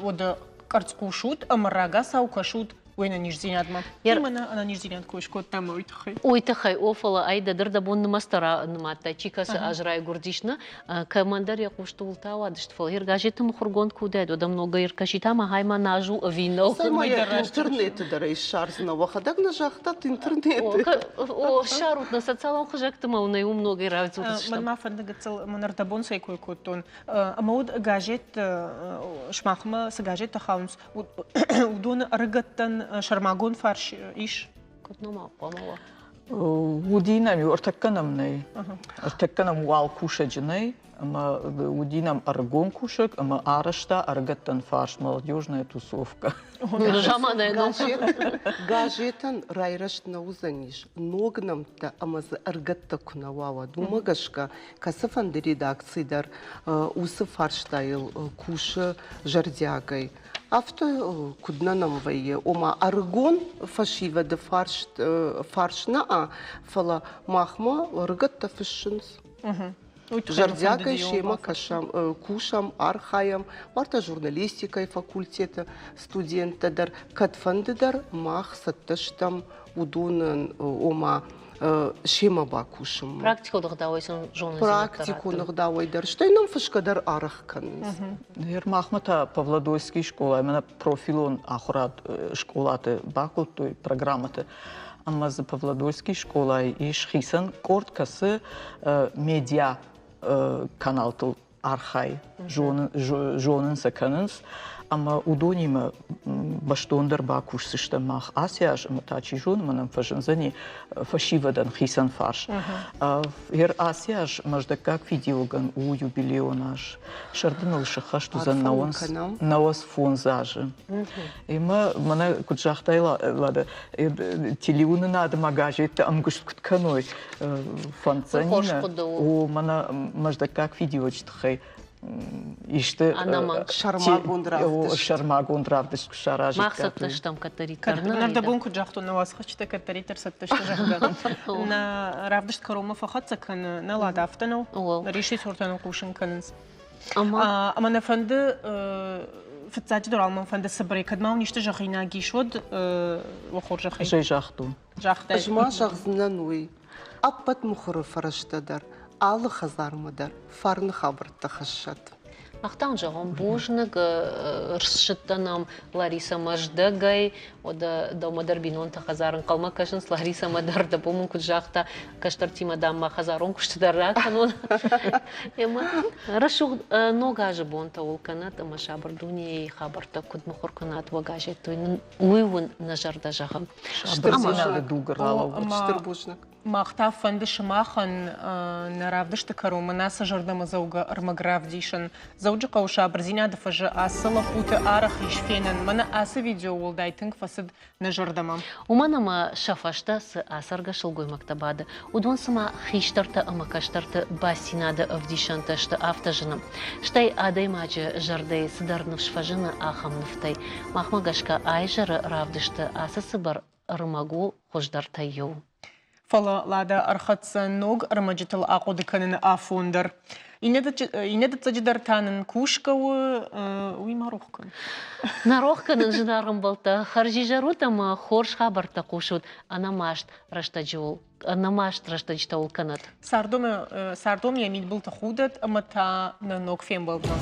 уӕдӕ къӕрцхъус ут ӕмӕ рагацау кӕсут. Уе нӕниздзинадмӕ. Мӕнӕ ӕнӕниздзинад кой скодтам уый тыххӕй. Уый тыххӕй, о, фӕлӕ ай дӕ дӕр дӕ бон нымӕцтӕ ранымадтай, чи кӕцы аз райгуырдис, нӕ? Кӕмӕндӕр йӕ хъусты уылты ауадысты, фӕлӕ йӕ газеты мыхуыргонд куы уыдаид, уӕд ӕм ногӕй ӕркӕсит, ӕмӕ хай ма наз у ӕви нӕу. Цӕмӕй интернеты дӕр ӕй ссардзынӕ, уӕхӕдӕг нӕ загътат интернеты. О, ссарут нӕ социалон хызӕгты ма уын ӕй уым ногӕй равдзурдзыстӕм. Мӕнмӕ фӕнды гыццыл, мӕн ӕрдӕбон цӕй кой кодтон, ӕмӕ уыд газетты, сымахмӕ цы газеттӕ хауынц, уыдоны ӕрыгӕттӕн сӕрмагонд фарс ис? Куыд нӕма хъуамӕ уа? Уыди нӕм иу, ӕртӕккӕ нӕм нӕй. Ӕртӕккӕ нӕм уал кусӕджы нӕй, ӕмӕ уыди нӕм ӕрыгон кусӕг ӕмӕ арӕзта ӕрыгӕттӕн фарс молодежная тусовка. Газетӕн райрӕзт нӕ уыдзӕнис, ног нӕмттӕ ӕмӕ дзы ӕрыгӕттӕ куы нӕ уа, уӕд уымӕ гӕсгӕ кӕцыфӕнды редакци дӕр уыцы фарстайыл кусы зӕрдиагӕй. Афтӕ куыд нӕ нӕм вӕййы, ома ӕрыгон фӕсивӕды фарст фарс нӕ, фӕлӕ махмӕ ӕрыгӕттӕ фыссынц. Зӕрдиагӕй семӕ кӕсӕм, кусӕм, архайӕм. Уартӕ журналистикӕйы факультеты студенттӕ дӕр кӕдфӕнды дӕр мах цӕттӕ стӕм уыдонӕн, ома семӕ бакусынмӕ. Практикон ӕгъдауӕй сын зонындзинӕдтӕ Практикон ӕгъдауӕй дӕр, стӕй нӕм фысгӕ дӕр арӕх кӕнынц. Ныр махмӕ та Павлодольский скъолайы мӕнӕ профилон ахуырад скъолаты бакодтой программӕты. Ӕмӕ дзы Павлодольский скъолайы ис хицӕн къорд, кӕцы медиа каналтыл архайы, зонын сӕ кӕнынц, ӕмӕ уыдонимӕ бӕстондӕр бакусдзыстӕм мах ацы аз, ӕмӕ та чи зоны, мӕнӕн фӕзындзӕни фӕсивӕдӕн хицӕн фарс. Ер ацы аз Мӕздӕггаг фидиуӕгӕн у юбилейон аз. Сӕрды ныл сыххӕст уыдзӕн 95 азы. Ӕмӕ мӕнӕ куыд загътай, Лада, телеуынынады ма газеттӕ ӕмгуыст куыд кӕной, фӕнддзӕни нӕ? О, мӕнӕ Мӕздӕггаг фидиуӕджы тыххӕй исты сӕрмагонд равдыст. Сӕрмагонд равдыст куы саразиккат. Мах цӕттӕ стӕм кӕддӕриддӕр. Нӕрдӕбон куыд загътон, нӕ уацхӕсджытӕ кӕддӕриддӕр цӕттӕ сты, зӕгъгӕ. Нӕ равдыст кӕронмӕ фӕхӕццӕ кӕны, нӕ Лада, афтӕ нӕу? Режиссертӕ нын хъусын кӕнынц. Ӕмӕ нӕ фӕнды фыццаджыдӕр уал мӕн фӕнды цыбырӕй, кӕд ма уын исты зӕгъинаг ис, уӕд уӕ хорзӕхӕй. Ӕз ӕй загътон. Загътай. Ӕз ма зӕгъдзынӕн уый, ӕппӕт мыхуыры фӕрӕзтӕ дӕр алы хӕдзармӕ дӕр фарны хабӕрттӕ хӕссӕд. Мах та уын зӕгъӕм бузныг, ссыдтӕн ӕм Ларисӕ Мӕздӕгӕй, уӕдӕ дӕумӕ дӕр бинонты хӕдзар ӕнхъӕлмӕ кӕсынц, Ларисӕмӕ дӕр дӕ бон мын куыд загъта, кӕстӕртимӕ, дам, мӕ хӕдзарон куысты дӕр ракӕнон. Ӕмӕ рӕсугъд ног азы бонтӕ уыл кӕнӕт ӕмӕ сабыр дунейы хабӕрттӕ куыд мыхуыр кӕнат уӕ газетты, уый уын нӕ зӕрдӕ зӕгъы. Сабырдзинады дуг ралӕууыд. Стыр бузныг. Мах та фӕнды сымахӕн нӕ равдысты кӕронмӕ нӕ цы зӕрдӕмӕдзӕугӕ ӕрмӕг равдисын. Дзӕуджыхъӕуы сабырдзинады фӕзы ацы лӕппуты арӕх ис фенӕн. Мӕнӕ ацы видео уӕлдай тынг фӕцыд нӕ зӕрдӕмӕ. Уымӕн ӕмӕ сӕ фӕстӕ цы ацӕргӕ сылгоймӕгтӕ бады, уыдон цыма хистӕртӕ ӕмӕ кӕстӕрты бастдзинады ӕвдисӕнтӕ сты, афтӕ зыны. Стӕй адӕймаджы зӕрдӕйы цыдӕр ныфс фӕзыны ахӕм нывтӕй. Махмӕ гӕсгӕ айзӕры равдысты ацы цыбыр ӕрмӕг у хуыздӕртӕй иу. Фӕлӕ Лада ӕрхӕццӕ ног ӕрмӕджытыл ахъуыды кӕныны афон дӕр. Иннӕ дыццӕджы дӕр та нын кусгӕ у, уый ма рох кӕн. Нӕ рох кӕнын, зынаргъ ӕмбӕлттӕ, хӕрзизӕр ут ӕмӕ хорз хабӕрттӕ хъусут ӕнӕмаст рӕстӕджы ӕнӕмаст рӕстӕджытӕ уыл кӕнӕт. Цардом йӕ мидбылты худӕт ӕмӕ та нӕ ног фембӕлдмӕ.